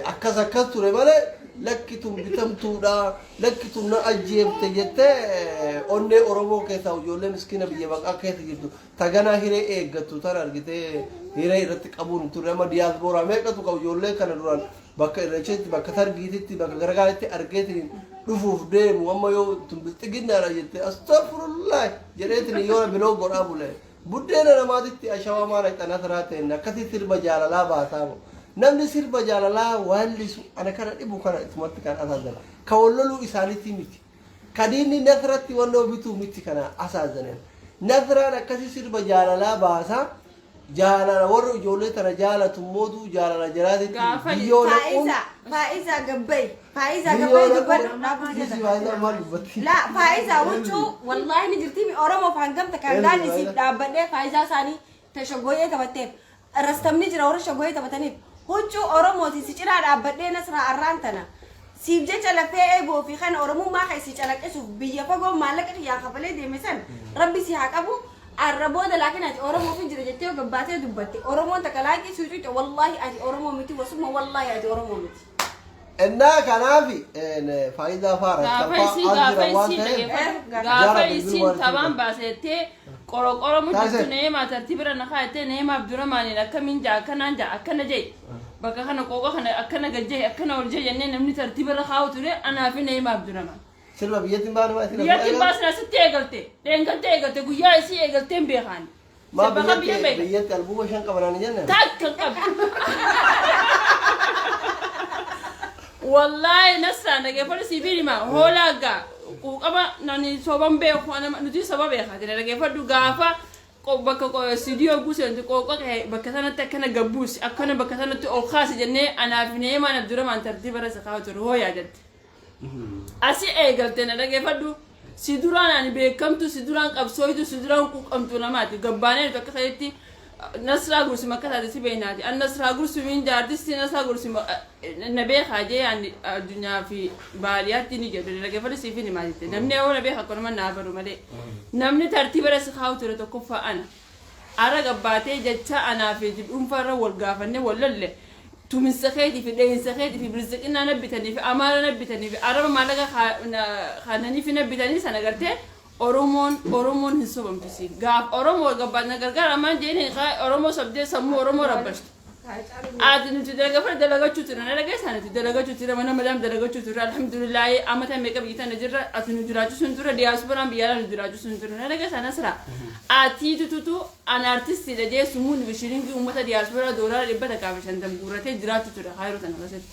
Speaker 2: Akkas akkas ture malee. Lakki tun bitamtuudha, lakki tun na ajjeefte jettee onnee Oromoo keessaa ijoollee miskiina biyya baqaa keessa jirtu taganaa hiree eeggattu tan argitee hiree irratti qabuun hin turre. Amma diyaaspooraa meeqatu qabu ijoollee kana duraan bakka irreechatti, bakka targiititti, bakka garagaratti argeetiin dhufuuf deemu. Amma yoo tun bilxiginnaadha jette, astagfirullah jedheetiin yoo biloo godhaa bule, buddeena namaatitti ashawaa maal xanaa ta'een akkasii sirba jaalalaa baasaa. Namni sirba jaalalaa waallisu ana kana dhibu kana itumatti kan asaazan ka walloluu isaanitti miti, kadiinni nasratti wannoo bituu miti. Kana asaazanan nasraan akkasii sirba jaalalaa baasaa, jaalala warra ijoollee tana jaalatu mootu jaalala jiraatitti biyyoo naquun.
Speaker 1: Faayiza, Faayiza gabbay, Faayiza
Speaker 2: biyyoo
Speaker 1: gabbay
Speaker 2: naquun
Speaker 1: dubbadhu dhaabbatu
Speaker 2: Isi
Speaker 1: jeta.
Speaker 2: Faayiza maal dubbatti?
Speaker 1: La Faayiza huccuu wallaahi ni jirti mi Oromoof hangamta kan
Speaker 2: Eenyu
Speaker 1: gaanni
Speaker 2: Faayiza?
Speaker 1: siif dhaabbadhee Faayiza isaanii ta shaggooyyee taphatteef rastamni jira, warra shaggooyyee taphataniif huccuu Oromooti si cinaa dhaabbadhee Nasraa arraan tana siif jecha lafee eegoo fi kana Oromummaa kan si calaqqisuuf biyya fagoo maallaqa kiyyaan kafalee deeme san rabbi si haa qabu. Arra booda laakiin ati Oromoof hin jira jettee yoo gabbaatee dubbatte, Oromoon takka laaqii si cuuce, wallaahi ati Oromoo miti, wasuma wallaahi ati Oromoo miti.
Speaker 2: Innaa kanaafi Faayidaa faara
Speaker 3: Gaafa isiin
Speaker 2: as
Speaker 3: gaafa
Speaker 2: jira waan
Speaker 3: isiin
Speaker 2: ta'eef
Speaker 3: dhageeffadhu
Speaker 2: jaara
Speaker 3: gaafa
Speaker 2: bilbil
Speaker 3: isiin
Speaker 2: waan
Speaker 3: tabaan baasettee qorqoramu
Speaker 2: Taasise.
Speaker 3: jirtu neemaa tartiibira na kaa'ettee neemaaf dura maaliin akkamiin jaa akkanaan jaa akkana jee bakka kana qooqa kana akkana gad jee akkana ol jee jennee namni tartiibirra kaa'u ture anaa fi neemaaf dura maal.
Speaker 2: Sirba biyyatti hin baane maa?
Speaker 3: Biyyatti hin baasne, asitti eegalte, dheengalte eegalte, guyyaa isii eegaltee hin beekaan.
Speaker 2: Maa
Speaker 3: Sirba kan biyya
Speaker 2: biyyatti
Speaker 3: beeka.
Speaker 2: Biyyatti albuuma 5 qabanaan hin jenne.
Speaker 3: Takka qabdi. Wallaahi Nasraan dhageeffadhu, siif hima hoolaa gaa quuqama nani soban beeku nuti soba beekaati. Dhageeffadhu, gaafa bakka studio guusentu qooqa kee bakka sanatti akkana gabbuusi, akkana bakka sanatti ol kaasi jennee anaaf neemaan Abdurrahmaan tartiiba irra si kaa'u ture hoo yaadatte. Asi eegalte na dhageeffadhu. Si duraan ani beekamtu, si duraan qabsooytu, si duraan quuqamtu namaati. Gabbaanee nuti akka ta'etti Nasraa Gursuma akka taate si beeknaati. An Nasraa Gursumiin jaartisti Nasraa Gursuma na beekaa jee ani addunyaa fi baadiyyaatti ni jedhu. Dhageeffadhu, siif hin himaa jette. Namni yoo na beeka akkanuma naa baru malee. Namni tartiiba irra si kaa'u ture tokkoffaa ana. Ara gabbaatee jecha anaa fi dhuunfaarra wal gaafannee wal lolle, tuminsa keetii fi dheensa keetii fi bilziqinaa na bitanii fi amaara na bitanii fi araba maallaqa kaananii fi na bitanii sana gartee Oromoon hin sobamtu. Si gaaf Oromoo gabbaan na gargaara ammaan jeeni Oromoo sobdee sammuu Oromoo rabbashtu. Ati nuti dalagafara dalagachuu ture na dhageessaa, nuti dalagachuu ture mana madaam dalagachuu ture. Alhamdulillahi, amata meeqa biyya tana jirra, ati nu jiraachisuu hin ture, diyaasporaan biyya alaa nu jiraachisuu hin ture. Na dhageessaa Nasra, ati tututu an artistiidha jee sumuun fi shiringii uummata diyaasporaa doolaara 150 guurratee jiraachuu ture kaayiroo tana keessatti.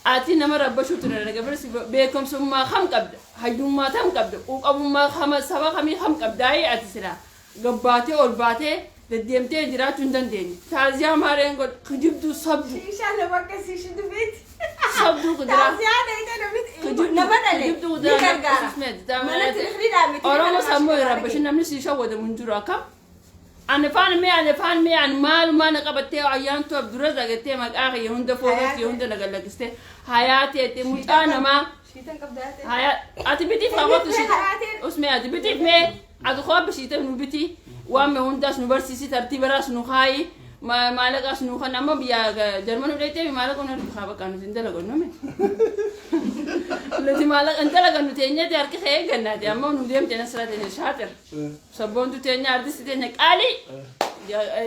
Speaker 3: Ati nama rabbashuu ture. Na dhageeffadhu, beekumsummaa kam qabda, hayyummaa tam qabda, quuqamummaa kama saba kamii kam qabda? Ati silaa gabbaatee ol baatee deddeemtee jiraachuu hin dandeenye. Taaziyaa maareen godhu kijibduu sobdu.
Speaker 1: Shiishaa nama akkasii shi dubeeti.
Speaker 3: Sobduu kuduraa.
Speaker 1: Taaziyaa dheeyitee
Speaker 3: Kijibduu
Speaker 1: nama dhale
Speaker 3: kijibduu
Speaker 1: ni
Speaker 3: kuduraa.
Speaker 1: gargaara. Mana tilifriidhaa miti.
Speaker 3: Oromoo sammuu hin rabbashin, namni si shawwadamu hin jiru akkam. Ani faan mee, ani faan mee, ani maalumaa na qabattee ayyaantu Abdurra zagattee maqaa kiyya hunda footoo kiyya hunda na gallakistee hayaateetti mucaa namaa.
Speaker 4: Shiitan qabdaa ta'e.
Speaker 3: Haya ati bitiif haa kootu shita usmee, ati bitiif mee, ati koo bishite nu biti, waan mee hundaas nu barsiisi, tartiibaraas nu kaayi, maalaqaas nu kan amma biyya Jarmanii dheettee maallaqa nu harka bakka nuti hin dalagannu me nuti maallaqa hin dalagannu teenyatti harki kee eeggannaati. Amma nu deemte Nasraa teenya shaaxir sabboontu teenya artisti teenya qaalii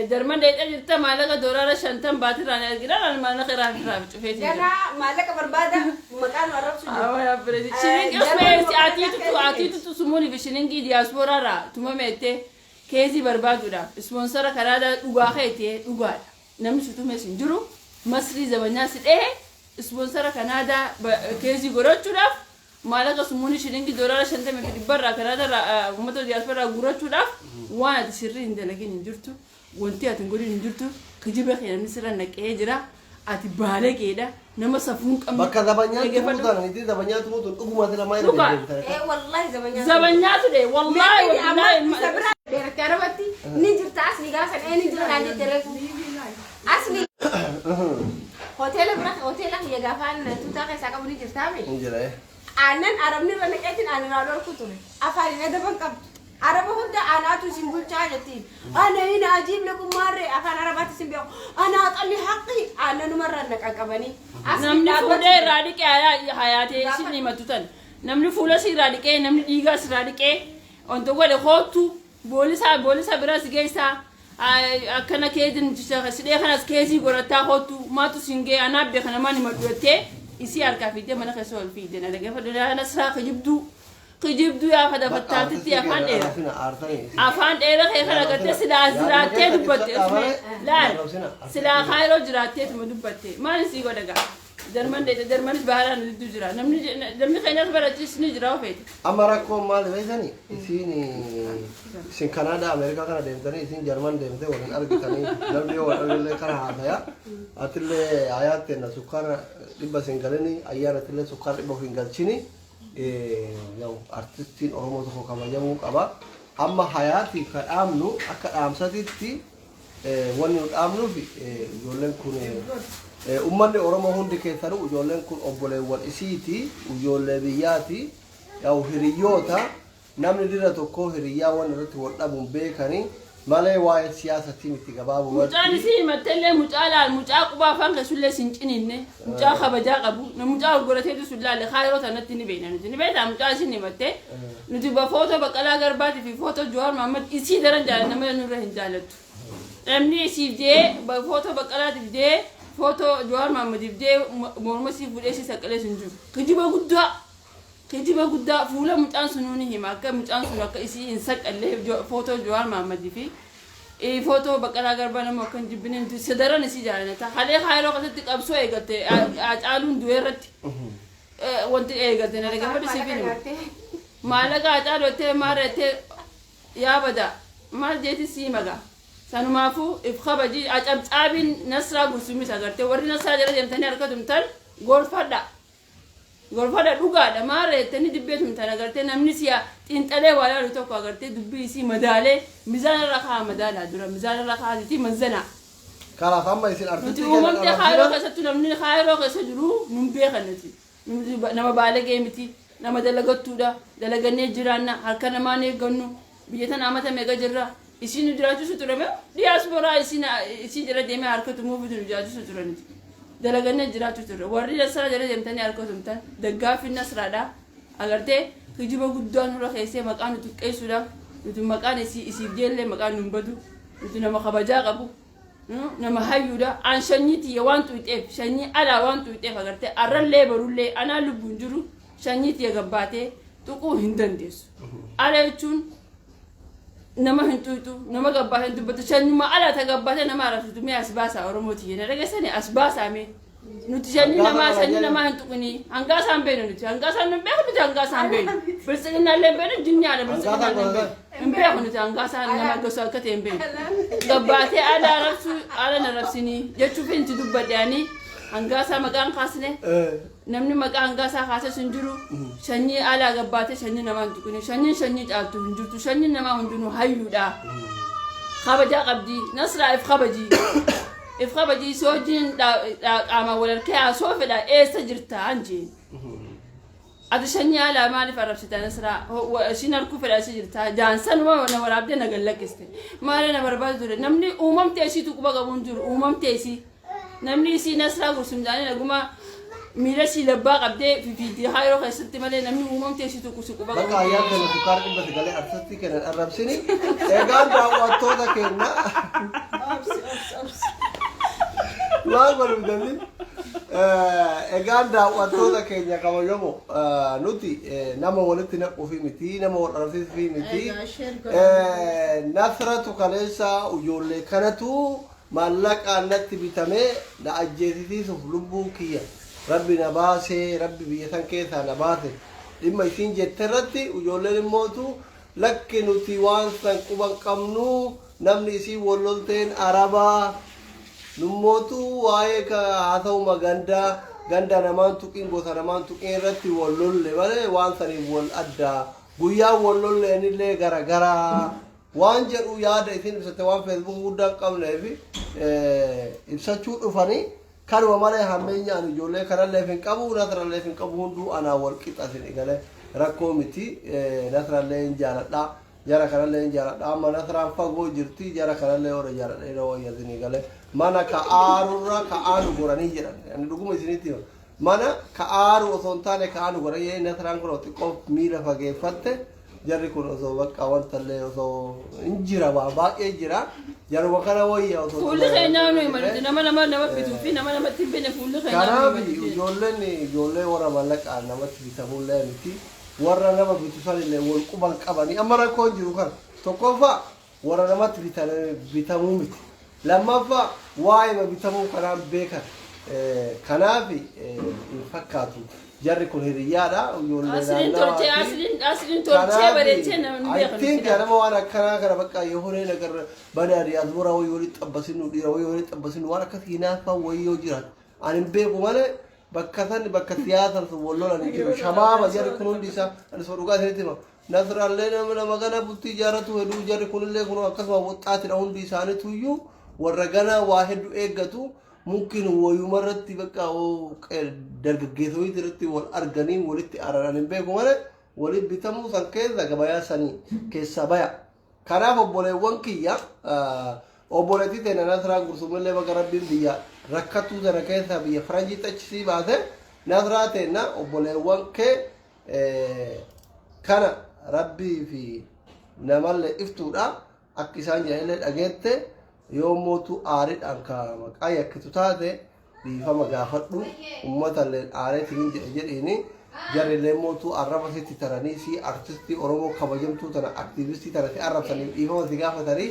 Speaker 3: Jarman dheettee jirta, maallaqa doolaara 50 baatirraan ergidhaan maallaqa irraa irraa cufeetii jira.
Speaker 1: Ganaa maallaqa barbaada maqaan nu arrabsu jiru.
Speaker 3: Shilingi usmee atiitutu sumuuni fi shilingii diyaasporaa irraa tumameette keezii barbaaduudhaaf sponsor kanaada dhugaa keetee dhugaadha. Namni si tumes hin jiru. Masrii zabanyaa si dhehe sponsor kanaadaa keezii godhachuudhaaf maallaqa sumuuni shilingii doolaara 50 fi 100 irraa kanaadaa irraa uummata diyaasporaa irraa guurachuudhaaf waan ati sirrii hin dalagin hin jirtu. Wanti ati hin godhin hin jirtu. Kijiba kee namni sirra naqee jira. Ati baalageedha. Nama safuu hin qabne.
Speaker 2: Bakka zabanyaa
Speaker 3: Dhaggeeffadhu.
Speaker 2: tumuu tana, niitii zabanyaa tumuu tun dhuguma sila maa irra
Speaker 3: Dhugaa.
Speaker 2: deddeebitan?
Speaker 1: Eh, wallahi zabanyaa.
Speaker 3: Zabanyaa ture wallahi
Speaker 1: Amma
Speaker 3: wallahi.
Speaker 1: isa bira dheeratte arabatti ni jirta asli gaafa san ni jira naan jette reefu. Asli hoteela bira hoteela kiyya gaafaan tuutaa keessaa qabu ni jirtaa mi?
Speaker 2: Hin jira.
Speaker 1: Aannan arabni irra naqeetiin aannan irraa dhorku ture. Afaan hin adaban qabdu. Araba hunda anaatu isin bulchaa jettiin. Ana hin ajiib lakum maarree afaan arabaatti isin beeku. Anaa xalli haqqi aannanumarraa na qaqqabanii. As
Speaker 3: Namni
Speaker 1: dhaabbatu.
Speaker 3: fuudhee irraa dhiqee hayaatee isin himatu tan. Namni fuula si irraa dhiqee, namni dhiigaa si irraa dhiqee wanta godhe koottu boolisaa boolisa bira si geessaa, akkana keetiin sidhee kanas keesii godhataa koottu maatu siin gee anaa beeka namaan himadhu jettee isii harkaa fiidee mana keessa ol fiidee na dhaggeeffadhu. Nasraa kijibduu kijibduu yaa fadafattaatitti afaan dheera. Afaan dheeraa kee kana gartee silaa as jiraattee dubbatte, laal, silaa kaayiroo jiraatteetuma dubbatte maal sii godha gaa? Jarman dheete, Jarmanis baharaan jidduu jira, namni namni keenyas barachiis ni jira ofeete.
Speaker 2: Amma rakkoon maal beektani? Isin isin Kanaadaa, Ameerikaa kana deemtanii, isin Jarman deemtee waliin argitanii, namni yoo wal argillee kana haasaya. Atillee hayaatte na sukkaara 100 isin galini, ayyaanatillee sukkaara 100 of hin galchini. Yaw artistiin Oromoo tokko kabajamuu qaba. Amma hayaatiif ka dhaamnu akka dhaamsatitti, wanni nu dhaamnuuf, ijoolleen kun, ummanni Oromoo hundi keessanuu, ijoolleen kun obboleewwan isiiti, ijoollee biyyaati, yaw hiriyyoota, namni dira tokko hiriyyaa waan irratti wal dhabuun beekanii malee waa'ee siyaasatii miti gabaabumatti.
Speaker 3: Mucaan isii himattellee mucaa laal, mucaa quba afaan keessullee sin ciniinne, mucaa kabajaa qabu, na mucaa gurgurateetu sun laalle kaayiroo tanatti ni beekna nuti, ni beektaa? Mucaa isin himatte nuti ba footoo Baqqalaa Garbaatii fi footoo Jawaar Mahammad isii daran jaalanna malee nurra hin jaalattu. Namni isiif jee footoo Baqqalaatiif jee, footoo Jawaar Mahammadiif jee morma isii fuudhee isii saqqalee sun jiru. Kijiba guddaa. Kijiba guddaa fuula mucaan sunuu ni hima, akka mucaan sun akka isii hin saqqallee footoo Jawaar Mahammadii fi footoo Baqqalaa Garbaa nama akka hin jibbine nuti sadaran isii jaalanata. Halee kaayiroo keessatti qabsoo eegalte, Hacaaluun du'ee irratti wanti eegalte na dhaggeeffadhu, siif hin hima. Maallaqa Hacaaluu jettee maal jettee yaa bada maal jeeti sii magaa. Sanumaafuu if kabaji acabcaabiin Nasraa Gursumis agartee warri Nasraa jala deemtanii harka tumtan gorfadha. Gorfadha, dhugaadha, maarra jettanii dibbee tumtan agartee namni si'a xiinxalee waa laalu tokko agartee dubbii isii madaalee mizaana irra kaa'a, madaalaa dura mizaana irra kaa'atiitii manzanaa.
Speaker 2: Kanaaf amma isin
Speaker 3: Nuti
Speaker 2: artistii
Speaker 3: uumamtee
Speaker 2: keenya
Speaker 3: kaayiroo keessattuu namni kaayiroo keessa jiru nun beekan nuti. Nuti nama baalagee miti, nama dalagattuudha, dalagannee jiraanna, harka namaan eeggannu, biyya tana amata meeqa jirra. Isiin nu jiraachisu ture mee diyaasporaa isiin isii jala deemee harka tumuufitu nu jiraachisu ture nuti. Dalagannee jiraachuu turre. Warri Nasraa jala deemtanii harka tumtan daggaaffiin Nasraadha. Agartee kijiba guddaa nurra keessee maqaa nu xiqqeessuudhaaf, nuti maqaan isii isiif jeellee maqaan nu hin badu. Nuti nama kabajaa qabu. Nama hayyuudha. An shanyii tiyya waan xuyxeef, shanyii alaa waan xuyxeef, agartee arrallee borullee anaa lubbuun jiru shanyii tiyya gabbaatee tuquu hin dandeessu. Ala jechuun nama hin xuyxu, nama gabbaatee hin dubbatu, shanyuma alaa ta gabbaatee nama arrabsitu mee as baasaa, Oromoo tiyya na dhageessanii, as baasaa mee. Nuti shanyii namaa, shanyii namaa hin tuqinii, hangaa isaan beeknu, nuti hangaa isaan hin beeknu, nuti hangaa isaan beeknu. Biltsiginnaallee hin beeknu, jinnyaadha, biltsiginnaallee hin beeknu. Hin beeku nuti hangaa isaan nama gosa akka ta'e hin beeknu. Gabbaatee ala arrabsuu, ala na arrabsinii jechuuf inti dubbadhe, ani hangaa isaa maqaan kaasne. Namni maqaa hangaa isaa kaases hin jiru. Sanyii alaa gabbaatee sanyii namaa hin tuqini. Sanyiin sanyii caaltu hin jirtu. Sanyiin namaa hundinuu hayyuudha. Kabajaa qabdi. Nasraa, if kabaji. If kabaji, si wajjin qaamaan wal harkee haasoo fedha, eessa jirta an jeen. Ati sanyii alaa maaliif arrabsita Nasraa? Isin harkuu fedha, eessa jirta? Jaansanuma na waraabdee na gallakkiste. Maali na barbaadu ture? Namni uumamtee isiitu quba qabu hin jiru. Uumamtee isii. Namni isii Nasraa Gursum jedhanii naguma miila isii labbaa qabdee fifiiddii haayiroo keessatti malee namni uumamtee isii tokko si quba
Speaker 2: Bakka
Speaker 3: qabu.
Speaker 2: ayyaan kenna sukkaara 900 artistii kennan arrabsini. Egaan daawwattoota keenya
Speaker 4: Obsi, obsi, obsi.
Speaker 2: maal godhu danni? Egaan daawwattoota keenya kabajamoo, nuti nama walitti naquufi miti, nama wal arrabsiisuufi miti.
Speaker 4: Egaa share godhaa.
Speaker 2: Nasratu kaleessa ijoollee kanatu maallaqaan natti bitamee na ajjeesisiisuuf lubbuu kiyya rabbi na baasee, rabbi biyya san keessaa na baase dhimma isiin jette irratti, ijoolleen immootu lakki nuti waan san quban qabnu, namni isiin wal lolteen arabaa, nummootu waa'ee haa ta'uma ganda ganda namaan tuqin, gosa namaan tuqin irratti wal lolle malee waan saniif wal adda guyyaan wal lolleenillee gara garaa waan jedhu yaada isin ibsatte waan feesbuuk guddaa hin qabneef ibsachuu dhufanii kanuma malee hammeenya ani ijoollee kanalleef hin qabu, Nasralleef hin qabu, hunduu anaa wal qixa isin galee rakkoo miti. Nasrallee hin jaaladha. Jara kanallee hin jaaladha. Amma Nasraan fagoo jirti, jara kanallee warra jaaladha yeroo wayya isinii galee. Mana ka aarurra ka aanu goranii jedhan. Ani dhuguma isinitti hima. Mana ka aaru osoo hin taane ka aanu goranii jedhanii. Nasraan kun xiqqoo miila fageeffatte, jarri kun osoo bakka wanta illee osoo hin jira, waa baay'ee jira. Jaruma kana wayya osoo
Speaker 3: Fuulli keenyaa nu himaluti, nama bituu fi nama namatti hin binne fuulli keenyaa nu
Speaker 2: Kanaaf
Speaker 3: himaluti.
Speaker 2: ijoolleen ijoollee warra mallaqaan namatti bitamullee miti. Warra nama bitu sanillee wal quban qabanii. Amma rakkoon jiru kana: tokkoffaa, warra namatti bitamuu miti. Lammaffaa, waa'ee bitamuu kanaan beekan. Kanaaf hin fakkaatu. Jarri kun hiriyyaadha. Ijoollee
Speaker 3: Asliin tolchee
Speaker 2: naannawaati.
Speaker 3: asliin tolchee bareechee namni
Speaker 2: I
Speaker 3: beekan.
Speaker 2: think nama waan akkanaa kana bakka የሆነ ነገር በዳ diaspora wayii walitti xabbasinu, dhiira wayii walitti xabbasinu, waan akkas hinaaffaa wayii yoo jiraatu ani hin beeku malee, bakka san bakka siyaasan sun wal lolan hin jiru. Shabaaba jarri kun hundi isaa. Ani soo dhugaa isinitti hima. Nasraallee nama gana bultii ijaarratu hedduu, jarri kunillee kun akkasuma woxxaatidha. Hundi isaaniituyyuu warra ganaa waa hedduu eeggatu. Mungkin wayuma irratti bakka dargaggeessota irratti wal arganii walitti araran hin beeku malee, walitti bitamuu san keessa gabayaa sanii keessaa baya. Kanaaf obboleewwan kiyya, obboleettii teenya Nasraa Gursumillee bakka Rabbiin biyya rakkattuu sana keessa biyya faranjii achisii baase. Nasraa teenya, obboleewwan kee kana Rabbii fi namallee iftuudha. Akka isaan jedhanillee dhageette. Yoo mootu aariidhaan ka maqaa yakkitu taate, dhiifama gaafadhu. Uummatallee aareetiin jedhe jedhiini. Jarrillee mootu arraba sitti taranii, si artistii Oromoo kabajamtuu tana, aktiivistii tana si arrabsanii dhiifama si gaafatanii.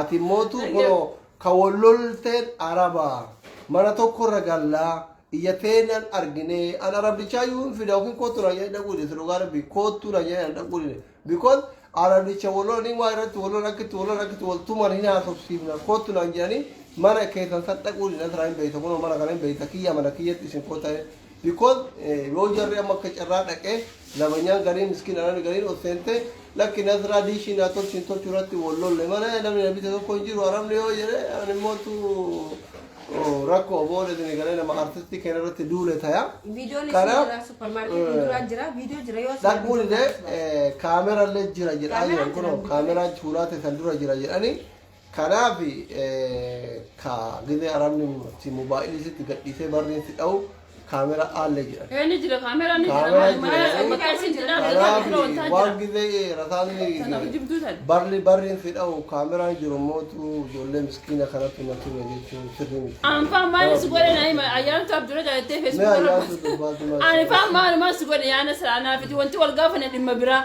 Speaker 2: Ati mootu kunoo ka wallolteen araba mana tokkorra gallaa iyya teenan argine. An arabdichaa iyyuu hin fida yookiin kootu na jedhee dhaquu dide. Dhugaa Rabbi, kootu na jedhee an dhaquu dide, because arabdicha wallolanii waa irratti wallolan, akkitti wallolan, akkitti wal tuman hin haasofsiifna, kootu naan jedhanii mana keessan san dhaquu dide. Nasraa hin beeyta, kunoo mana kana hin beeyta, kiyya mana kiyyatti isin koota, because yoo jarri amma akka carraa dhaqee lamanyaan gariin miskiina, namni gariin ol seente, lakki Nasraa diishii naa tolchiin tolchuu irratti wal lolle mana namni na bite tokko hin jiru arabni yoo jedhe, ani mootu rakkoo booda isin galee nama artistii keenya irratti duule taya.
Speaker 1: Viidiyoon isin
Speaker 2: Kanaaf,
Speaker 1: jira, supermarketii duraa jira, viidiyoo jira yoo
Speaker 2: Dhaquun illee kaamerallee jira jedhaa
Speaker 1: Kaameraan
Speaker 2: jiran kunoo
Speaker 1: jira.
Speaker 2: Kaameraa suuraa ta'e dura jira jedhanii. Kanaaf ka gizee arabni mobaayilii sitti gadhiisee barriin si dha'u kaameraa aallee jedhan.
Speaker 3: Ni jira, kaameraan ni jira.
Speaker 2: Kaameraan
Speaker 3: Mana
Speaker 2: jira.
Speaker 3: bakka isin jira.
Speaker 2: Kanaaf
Speaker 3: Kanaaf
Speaker 2: waan gizee rasaasni
Speaker 3: Kanaaf jibduu tan.
Speaker 2: barri barriin si dha'u kaameraan jiru mootu ijoollee miskiina kanatti na tume jechuun sirrii miti.
Speaker 3: Anfaan maal si godhe na hima? Ayyaantu Abdura jaalattee
Speaker 2: Mee
Speaker 3: Facebook irra.
Speaker 2: ayyaantu dubbaatu maal si
Speaker 3: Ani faan maalumaan si godhe yaana silaa naafiti wanti wal gaafanne dhimma biraa.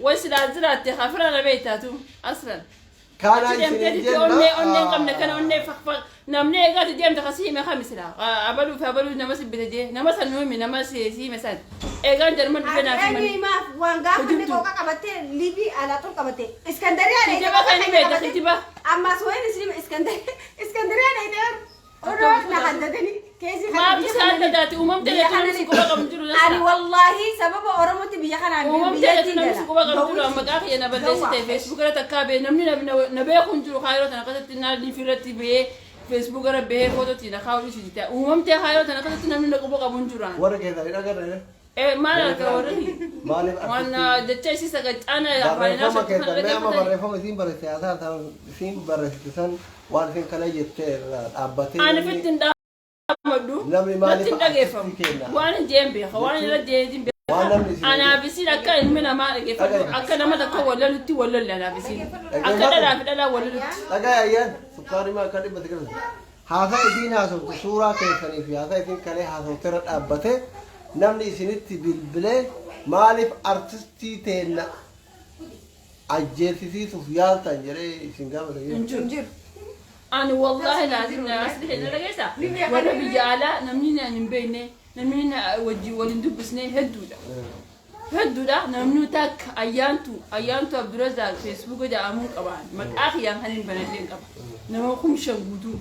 Speaker 3: Way silaa jiraatte hafira na beektaatu aslan.
Speaker 2: Kana
Speaker 3: Achi deemtee
Speaker 2: isin
Speaker 3: jetti onnee onnee hin qabne kana onnee fakfa namni eegaati deemte kasi hime kami silaa abaluu fi abaluu nama si bite jee nama san nu himi, nama si hime san eegaan jarman dhufe naaf
Speaker 1: Eenyu
Speaker 3: himani.
Speaker 1: himaaf waan gaafanne?
Speaker 3: Hojjechuu.
Speaker 1: Qooqa qabattee liibii alaa qabatte Iskandariyaa.
Speaker 3: Kijiba kan hime kijiba.
Speaker 1: Ammas wayin isin Iskandariyaa dheeyte odoo na haddatanii keessi.
Speaker 3: Maaf isaan dadaati uumamte
Speaker 1: Biyya
Speaker 3: jechuun si quba qabu jiru.
Speaker 1: Ani wallaahi sababa Oromootti biyya kanaan
Speaker 3: Uumamte jechuun namni si quba qabu jiru. Maqaa kiyya na balleessite Facebook irra takkaa bee namni na beeku hin jiru. Kaayiroo tana akkasatti na liifii irratti bahee, Facebook irra bahee footootti na kaa'u dhiisu jette. Uumamtee kaayiroo tana akkasatti namni na quba qabu hin jiru.
Speaker 2: Warra keessanii dhagarre.
Speaker 3: Maal arga warri?
Speaker 2: Maaliif
Speaker 3: Waan
Speaker 2: artistii
Speaker 3: jecha isii sagacaana
Speaker 2: barreeffama keessan, mee amma barreeffama isiin barreessite haasaa isiin barreessite san, waan isin kana jettee irraa dhaabbatee
Speaker 3: Ani fitti hin dhaamadhu.
Speaker 2: Namni maaliif
Speaker 3: Natti hin dhageeffamu.
Speaker 2: artistii kenna?
Speaker 3: Waan hin jeen beeka. Waan irra jeen beeka.
Speaker 2: Waan namni isin
Speaker 3: Anaaf isiin akka ilmi namaa dhageeffatu, akka nama takka wallalutti wallalle anaaf isiin. Akka dhalaa fi dhalaa wallalutti.
Speaker 2: Dhagaa ayyaan sukkaarii maa akka dhibba sigirra haasaa isiin haasoftu, suuraa keessanii fi haasaa isiin kalee haasofte irra dhaabbatee namni isinitti bilbilee maaliif artistii teenna ajjeesisiisuuf yaaltan jedhee isin gaafate
Speaker 3: Hin
Speaker 2: jechuudha.
Speaker 3: jiru. Ani wallaahi laazim na asli hin dhageessa. Warra biyya alaa namni na hin beekne, namni na wajjin waliin dubbisne hedduudha. Hedduudha. Namni takka Ayyaantu Abdurazaaq Facebook jedhamuun qaban, maqaa kiyyaan kan hin banallee qaba. Nama 5,000 guutuu.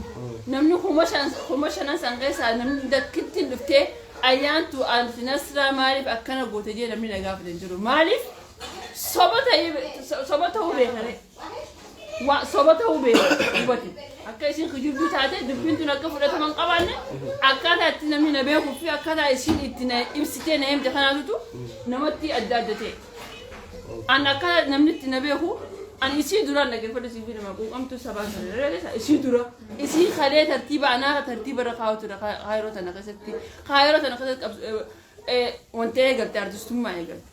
Speaker 3: Namni 5,000, 5,000 san keessaa namni dakkitti dhuftee Ayyaantu anti Nasraa maaliif akkana goote jee namni na gaafate hin jiru. Maaliif? Soba ta'ee soba ta'uu beekane. Waa soba ta'uu beeku hubate. Akka isin kijibduu taate, dubbiin tun akka fudhatama hin qabaanne, akkaataa itti namni na beekuu fi akkaataa isin itti na ibsitee na himte kanaatutu namatti adda adda ta'e. An akka namni itti na beeku, ani isii duraan dhaggeeffadhu siif nama quuqamtuu sabaa sana irra isii dura isii kalee tartiiba anaa tartiiba irra kaa'u ture. Kaayiroo tana keessatti, kaayiroo tana keessatti wanta eegalte, artistummaa eegalte.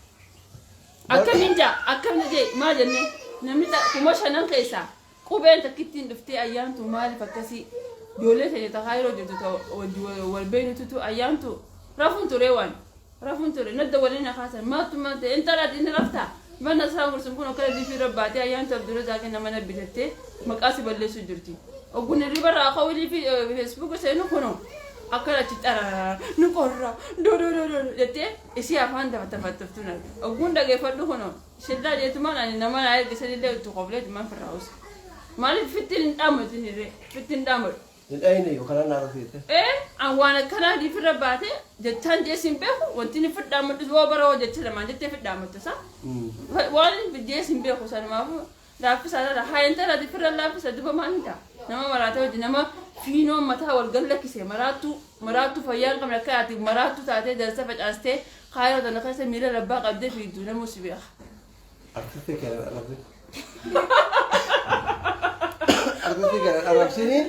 Speaker 3: Akkamiin jaa, akkamiin jee, maal jenne, namni 5000 keessaa qubeen takkittiin dhuftee ayyaantu maaliif akkasii ijoollee keenya ta kaayiroo jirtu ta wal beeynututu ayyaantu rafuun ture, waan rafuun ture nadda waliin na kaasan, maaltu maal ta'e, intalaati inni raftaa mana isaa gursun kun akkana difii irra baatee ayyaantu Abdurrazaaqin nama na bitattee maqaa si balleessuu jirti. Oggun hirriba irraa ka'uulii fi Facebook seenu kunoo akkana achi xarara nu qorra do jettee isii afaan tafataftu narga. Ogguun dhageeffadhu kunoo shillaa jeetumaan ani nama naa erge sanillee itti kofleetumaan firraa'us. Maaliif fittiin hin dhaamatu hirree fittiin dhaamatu.
Speaker 2: Hin dhayine yoo kanaan naa rafeete.
Speaker 3: Ee, an waan akkanaa diifirra baate jechaan jees hin beeku, wanti inni fidhaamadhu yoo bara hoo jecha lamaan jettee fidhaamattu isa. Waan jees hin beeku, sanumaafuu laaffisaa dhala haa intala difirra laaffisa duba maal hin ta'a. Nama maraatee hojii nama fiinoon mataa wal gallakkise, maraattuu maraattuu fayyaa hin qabne, akka ati maraattuu taatee darsa facaastee kaayiroo tana keessa miila labbaa qabdee fiigdu namuu si beeka.
Speaker 2: Artistii kana arrabsin. Artistii kana arrabsini.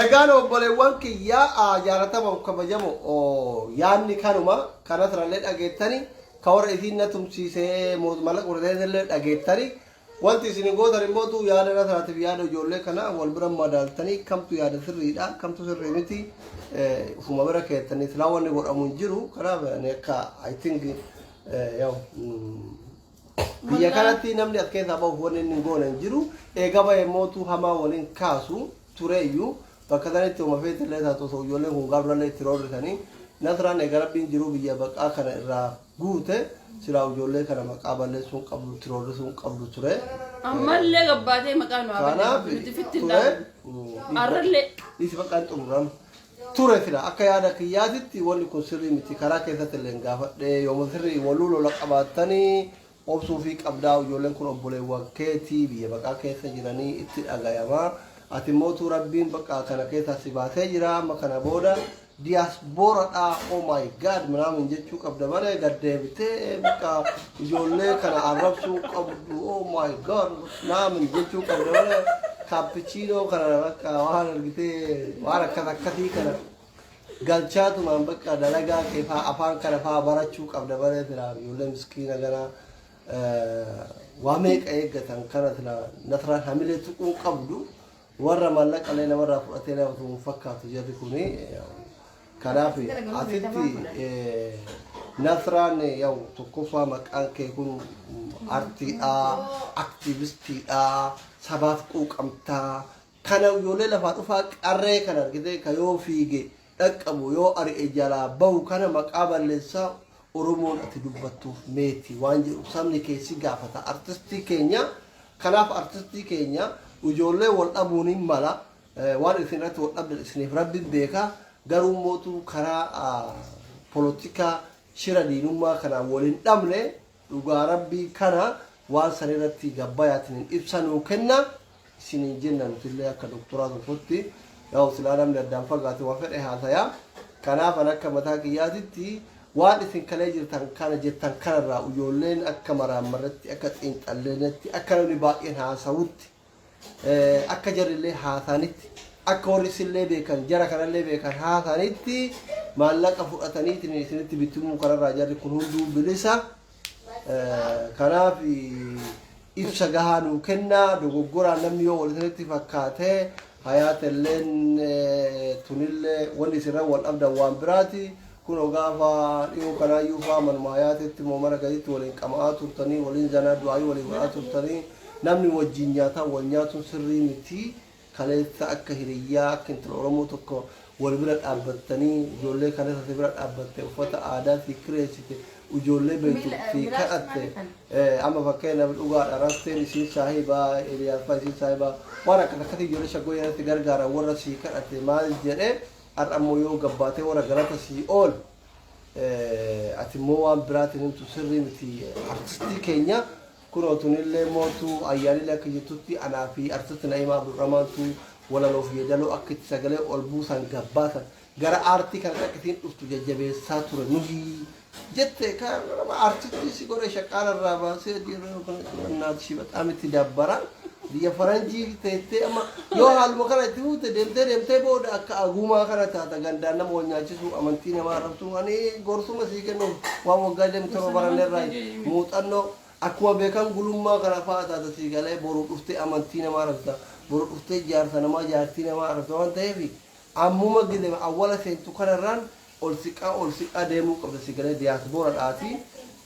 Speaker 2: Egaan obboleewwan kiyyaa jaalatamoo kabajamoo, yaadni kanuma kanasirallee dhageettani, ka warra isiin na tumsiisee maallaqa fudhatee dhageettani. Wanti isin gootan immoo yaada nasraatiif yaada ijoollee kana wal bira madaaltanii kamtu yaada sirriidha, kamtu sirrii miti, ufuma bira keettanii silaa wanni godhamu hin jiru. Kanaaf ani akka I think yaw biyya kanatti namni as keessaa bahuuf wanni inni hin goone hin jiru. Eega bahe mootuu hamaa waliin kaasu tureeyyuu bakka sanitti uma feetillee taatu osoo ijoolleen kun gaaf durallee itti roorrisanii Nasraan eega rabbiin jiruu biyya baqaa kana irraa guute silaa ijoollee kana maqaa balleessuu hin qabdu, itti roorrisuu hin qabdu ture.
Speaker 3: Ammallee gabbaatee maqaa nu haa
Speaker 2: Kanaaf
Speaker 3: balleessu nuti fitti hin
Speaker 2: ture.
Speaker 3: dhaabnu. Arrallee.
Speaker 2: Dhiisi, maqaan xumuramu. Ture sila akka yaada kiyyaatitti wanni kun sirrii miti, karaa keessatti illee gaafadhee yooma sirrii waluu lola qabaattanii obsuu fi qabdaa, ijoolleen kun obboleewwan keetii biyya baqaa keessa jiranii itti dhagayamaa. Ati mootuu rabbiin bakka kana keessaa si baasee jira, amma kana booda diyaasbooradha, oh my God minaamin jechuu qabda malee gaddeebitee bakka ijoollee kana arrabsuu qabdu, oh my God minaamin jechuu qabda malee kaappichiinoo kana bakka waan argitee waan akkas akkasii kana galchaatumaan bakka dalagaa kee faa afaan kana faa barachuu qabda malee silaa ijoollee miskiina gara waa meeqa eeggatan kana silaa Nasraan hamilee tuquu qabdu, warra maallaqalee namarraa fudhatee nama tumu fakkaatu jarri kuni. Kanaaf asitti Nasraan yaw tokkoffaa maqaan kee kun artiidha, aktiivistiidha, sabaaf quuqamtaa kana ijoollee lafaa dhufaa qarree kana argite ka yoo fiige dhaqqabu yoo ari'e jalaa bahu kana maqaa balleessaa Oromoon ati dubbattuuf meeti waan jedhu sabni keessi gaafata artistii keenya. Kanaaf artistii keenya, ijoollee wal dhabuun hin mala, waan isin irratti wal dhabdan isiniif rabbi beeka, garuu mootuu karaa polotikaa shira diinummaa kanaan wal hin dhabne. Dhugaa rabbii kana waan san irratti gabbayaatiin ibsa nuu kenna isiniin jenna. Nutillee akka doktoraa tokkotti yaa'u silaa namni addaan fagaate waa fedhe haasayaa. Kanaaf an akka mataa kiyyaatitti waan isin kalee jirtan kana jettan kanarraa ijoolleen akka maraammarratti, akka xiinxalleenetti, akka namni baay'een haasawutti, akka jarrillee haasanitti, akka warri isillee beekan jara kanallee beekan haasanitti, maallaqa fudhataniitiin isinitti bitimuu kanarraa jarri kun hunduu bilisa. Kanaaf ibsa gahaa nuu kennaa. Dogoggoraan namni yoo wal isinitti fakkaate, hayaatelleen tunillee wanni isinirra wal dhabdan waan biraati. Kunoo gaafa dhiyoo kanaayyuu faa manuma hayaatetti moo mana gaditti waliin qama'aa turtanii, waliin zanaa du'aayii waliin godhaa turtanii, namni wajjin nyaataa wal nyaatuun sirrii miti. Kaleessa akka hiriyyaa, akka intala Oromoo tokko wal bira dhaabbattanii, ijoollee kaleessa si bira dhaabbatte, uffata aadaa si kireessite, ijoollee beektu si kadhatte, amma fakkeenyaaf dhugaadha rasteen isiin saahibaa, Eeliyaas fa'aa isiin saahibaa, waan akkas akkasii ijoollee shaggoo irratti gargaaran warra si kadhate maal jedhee, har'a immoo yoo gabbaatee warra galata si ool ati immoo waan biraatiin himtu sirrii miti. Artistii keenya, kunoo tunillee mootu ayyaanillee akka jettutti anaa fi artisti Na'imaa Abdurrahmaantu walaloof yeedaloo akka itti sagalee ol buusan gabbaasan gara aartii kana akka ittiin dhuftu jajjabeessaa ture nuhi. Jette artistii si godhe shaqaala irraa baasee እናትሽ በጣም itti dabbara. Biyya faranjii teettee amma yoo haaluma kana itti fuute deemtee deemtee booda akka aguumaa kana taata, gandaan nama wal nyaachisu, amantii namaa arrabsu. Ani gorsuma sii kennuuf waan waggaa 27 baranneerraa muuxannoo akkuma beekan gulummaa kana fa'aa taata. Sii galee boru dhuftee amantii namaa arrabsa, boru dhuftee jaarsa namaa, jaartii namaa arrabsa waan ta'eef ammuma gide awwala seentu kanarraan ol siqaa ol siqaa deemuu qabda. Si galee diyaasboora dhaatii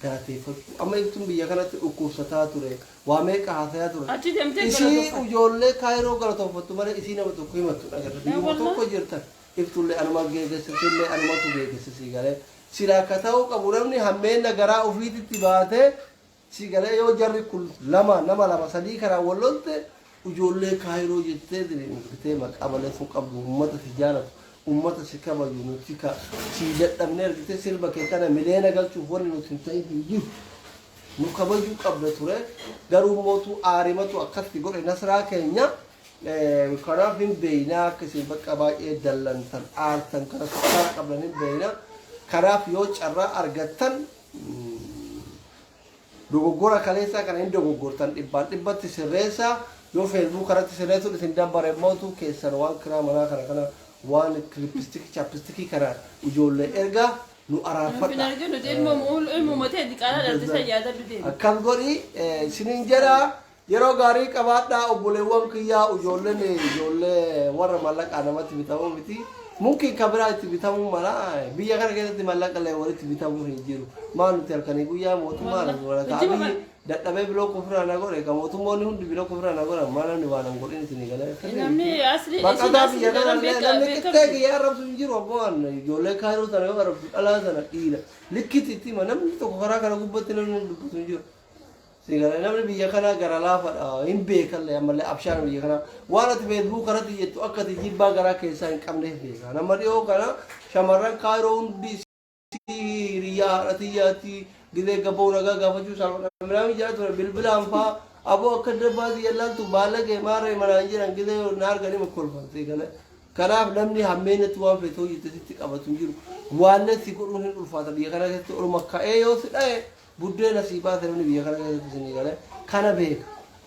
Speaker 2: galateeffachuu amma ibsuun biyya kanatti dhukkubsataa ture, waa meeqa haasayaa ture.
Speaker 3: Achi deemtee
Speaker 2: Isii
Speaker 3: galatooffattu.
Speaker 2: Ijoollee Kaayiroo galatooffattu malee isii nama tokko himattu dhagarra. Biyyuma tokko jirtan iftullee anuma geeggeessisillee anumatu geeggessisii galee silaa akka ta'uu qabu namni hammeenna garaa ofiititti baatee si galee yoo jarri kun lama nama lama sadii kanaan wal lolte ijoollee Kaayiroo jettee diriirtee maqaa balleessuu qabdu. Uummata si jaalatu, uummata si kabaju, nuti ka si dadhabnee argite sirba kee kana miliyoona galchuuf wanni nuti hin ta'in hin jiru. Nu kabajuu qabda ture, garuu mootu aarimatu akkatti godhe Nasraa keenya. Kanaaf hin beeynaa akka isin bakka baay'ee dallantan, aartan kana sukkaara qabdan hin beeynaa. Kanaaf yoo carraa argattan dogoggora kaleessaa kana hin dogoggortan dhibbaan dhibbatti sirreessaa. Yoo Facebook irratti sirreessuun isin dabbare mootu keessan waan kiraa manaa kana kana waan lipstick chapstick kana ijoollee ergaa nu
Speaker 3: Fin
Speaker 2: araarfadha.
Speaker 3: Arginu ilmu matee diqaalaa dhaltee san yaadadhu deemi.
Speaker 2: Akkas godhi isiniin jedha. Yeroo gaarii qabaadhaa obboleewwan kiyyaa. Ijoolleen ijoollee warra mallaqaa namatti bitamuu miti. Mumkin kan biraa itti bitamuu mala, biyya kana keessatti mallaqa illee walitti bitamuu hin jiru. Maal nuti halkanii guyyaa mootummaa
Speaker 3: Hojii
Speaker 2: dadhabee biloo kufuraa na godhe ka mootummoonni hundi biloo kufuraa na godhan, maal namni waan hin godhin isinii galee.
Speaker 3: Namni asli isin
Speaker 2: Baqataa
Speaker 3: asli
Speaker 2: biyya kana
Speaker 3: daran
Speaker 2: illee namni qixxee
Speaker 3: beekamti.
Speaker 2: kiyya arrabsu hin jiru. Ammoo an ijoollee Kaayiroo tana yoo arrabsu dhalaa sana dhiira likkitti itti hima. Namni tokko karaa kana gubbatti namni dubbatu hin jiru. Sigala namni biyya kanaa gara laafadha hin beekallee ammallee abshaan biyya kanaa waan ati Facebook irratti jettu akka ati jibbaa garaa keessaa hin qabneef beeka. Nama dhiyoo kana shamarran Kaayiroo hundi hiriyaa haadha xiyyaatti gizee gabboo nagaa gaafachuu saalfadha. Midhaan jaa ture bilbilaan faa aboo akka dabbaati yallaaltu baalagee maarree manaan jiran gizee na arganii makkolfan sigala. Kanaaf namni hammeenatti waan feete hojjette sitti qabatu hin jiru. Waanne si godhuun hin ulfaata biyya kana keessatti oluma ka'ee yoo si dha'e buddeena sii baase namni biyya kana keessatti isinii galee kana beeka.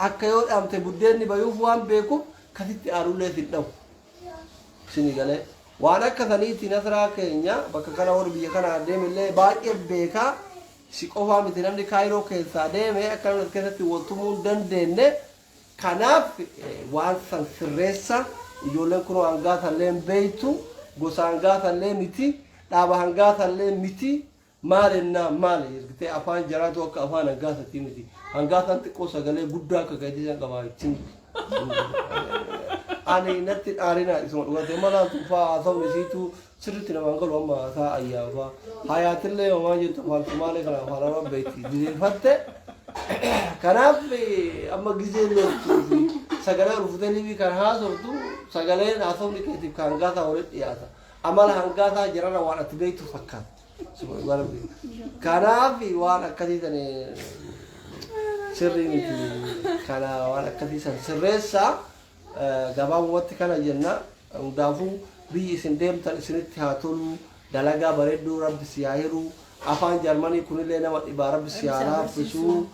Speaker 2: Akka yoo dhaamte buddeenni bayuuf waan beekuuf kasitti aarullee sin dhabu. Isinii galee waan akka saniitti Nasraa keenya bakka kana warri biyya kana deemillee baay'ee beekaa. Si qofaa miti, namni Kaayiroo keessaa deeme akka namni as keessatti waltumuu hin dandeenye. Kanaaf waan san sirreessa. Ijoolleen kun hangaatallee hin beektu, gosa hangaatallee miti, dhaaba hangaatallee miti. Maal ennaa maal ergitee afaan jaraatu akka afaan hangaasatti miti. Hangaataan xiqqoo sagalee guddaa akka gatii qabaa ittiin. Ani natti dhaarina isuma dhugatee malaan tuufaa haasawni isiitu sirriitti namaan galu. Amma haasaa ayyaafaa hayaatillee homaa jettu afaan Sumaalee kana afaan Arabaa beekti diriirfatte. Kanaaf amma gizee loltuu fi sagalee ol futee liibii kan haasoftu sagaleen haasofni keetiif kan hangaasaa walitti dhiyaata. Amala hangaasaa jarana waan ati beektu fakkaata. Kanaaf waan akkasii san sirrii miti. Kana waan akkasii san sirreessaa. Gabaabumatti kana jenna. Hundaafuu biyyi isin deemtan isinitti haa tolu, dalagaa bareedduu rabbi si haa hiru. Afaan Jarmanii kunillee nama dhibaa, rabbi si haa laaffisuu.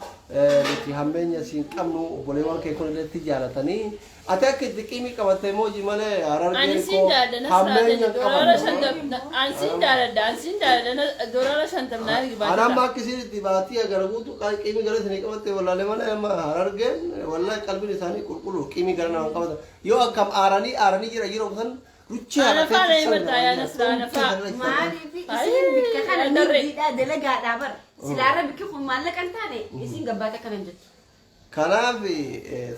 Speaker 2: Nuti hammeenya si hin qabnu. Obboleewwan kee kunillee itti jaalatanii ati akka itti qimii qabatte mooji malee
Speaker 3: Ani
Speaker 2: Harargeen
Speaker 3: siin
Speaker 2: koo
Speaker 3: jaalladha
Speaker 2: hammeenya hin
Speaker 3: Doolaara
Speaker 2: qaban.
Speaker 3: 50 ani siin jaalladha, ani siin jaalladha, $50 naa ergi.
Speaker 2: Ana amma
Speaker 3: Baatee.
Speaker 2: akka isin itti baatii gara guutuu qimii gara isinii qabatte wallaalee malee amma Harargeen wallahi qalbiin isaanii qulqullu, qimii gara nama qabatan yoo akkam aaranii aaranii jira yeroo san ruchee.
Speaker 3: Ana faana himataa yaa Nasraa, ana faa.
Speaker 1: Maaliif isin bikka kana nigdiidhaa dalagaadhaa bara. Silaarra bikki kun maallaqa hin taane isin gabbaate akkana hin jettu.
Speaker 2: Kanaaf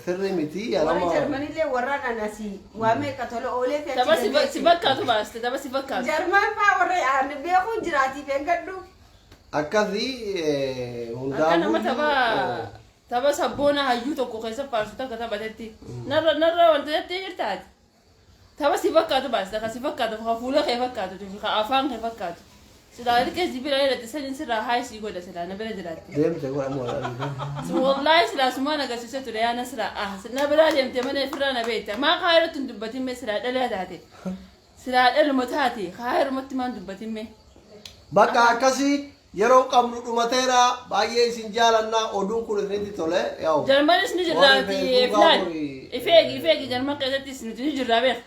Speaker 2: sirri miti.
Speaker 1: Warri
Speaker 2: Anama
Speaker 1: Jarmanillee warraan an asii waa meeqa tola oolee fi
Speaker 3: Tapha si fakkaatu baaste, tapha si fakkaatu.
Speaker 1: Jarman faa warra aan beekuun jiraatiif eeggadhu.
Speaker 2: Akkasii
Speaker 3: Akka nama
Speaker 2: hundaafuu
Speaker 3: tapha sabboona hayyuu tokko keessa faarsu takka taphatetti. Narra narra wanta jettee jirtaati. Tapha si fakkaatu baaste, ka si fakkaatu, ka fuula kee fakkaatu, ka afaan kee fakkaatu. Silaa ilkee si bira jedhate saniin sirraa haa isii godha silaa na bira jiraatte.
Speaker 2: Deemte godhamu.
Speaker 3: Wallaahi silaa sumaan agarsiisee ture yaa Nasraa. Ah, na biraa deemte mana ofirraa na beekta. Maa kaayirootti hin dubbatin mee silaa dhalaa taate. Silaa dhaluma taate kaayirumatti maan dubbatin mee.
Speaker 2: Bakka akkasii. Yeroo qabnu dhumateera. Baay'ee isin jaalannaa. Oduun kun isinitti tole. Yaa'u.
Speaker 3: Jarmanis ni
Speaker 2: Warri
Speaker 3: jirraati
Speaker 2: Feesbuukaa
Speaker 3: filaan. Ifeegi ifeegi, Jarman keessattis nuti ni jirraa beek.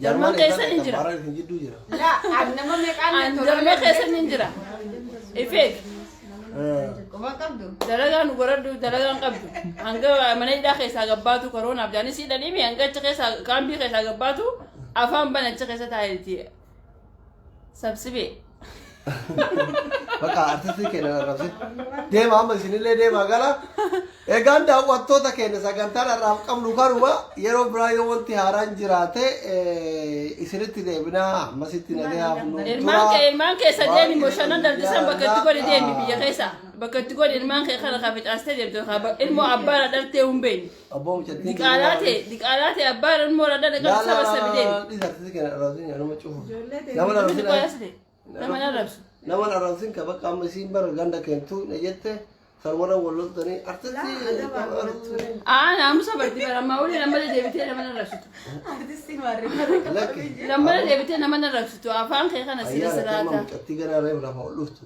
Speaker 3: Jarman keessa ni jira.
Speaker 2: Bara isin jidduu jira.
Speaker 1: Laa, an nama meeqaan
Speaker 3: An Jarman keessa ni jira. Ifeegi.
Speaker 4: Quba qabdu.
Speaker 3: Dalagaa nu godhadhu, dalagaa hin qabdu. Hanga mana hidhaa keessaa gabbaatu koroonaaf jaanii si dhadhiimi, hanga achi keessaa kaambii keessaa gabbaatu afaan bana achi keessa taa'eeti. Sabsibee.
Speaker 2: Bakka artistii keenya arrabse. Deema, amma isinillee deema gala. Egaan daawwattoota keenya, sagantaan har'aaf qabnu kanuma. Yeroo biraa yoo wanti haaraan jiraate isinitti deebinaa. Ammasitti nagayaaf nu
Speaker 3: Ilmaan keessa deemi, boshannan darbisan bakka itti godhi deemi, biyya keessa. Bakka itti godhi ilmaan kee kana kaa facaastee deemtu kaa ilmoo abbaadha dhaltee hin beekne.
Speaker 2: Abboo, mucattiin.
Speaker 3: Diqaalaa ta'e abbaadha ilmoo dhala qabu saba sabi deemi.
Speaker 2: Dhiisa, artistii keenya arrabsin, nama cufu. Nama
Speaker 3: Namni
Speaker 2: arrabsin.
Speaker 3: qoyaasne nama na arrabsu.
Speaker 2: Nama arrabsin ka bakka amma isiin bara ganda keentu na jette sarwara wal loltanii artistii.
Speaker 3: Aa, naamusa barti bara ammaa waliin lammalee deebitee nama na arrabsitu.
Speaker 4: Artistii maarree.
Speaker 2: Lakki.
Speaker 3: Lammalee deebitee nama na arrabsitu, afaan kee kana sira
Speaker 2: Ayyaana tema
Speaker 3: siraata.
Speaker 2: Mucattii ganaa reefu lafa ol dhuftu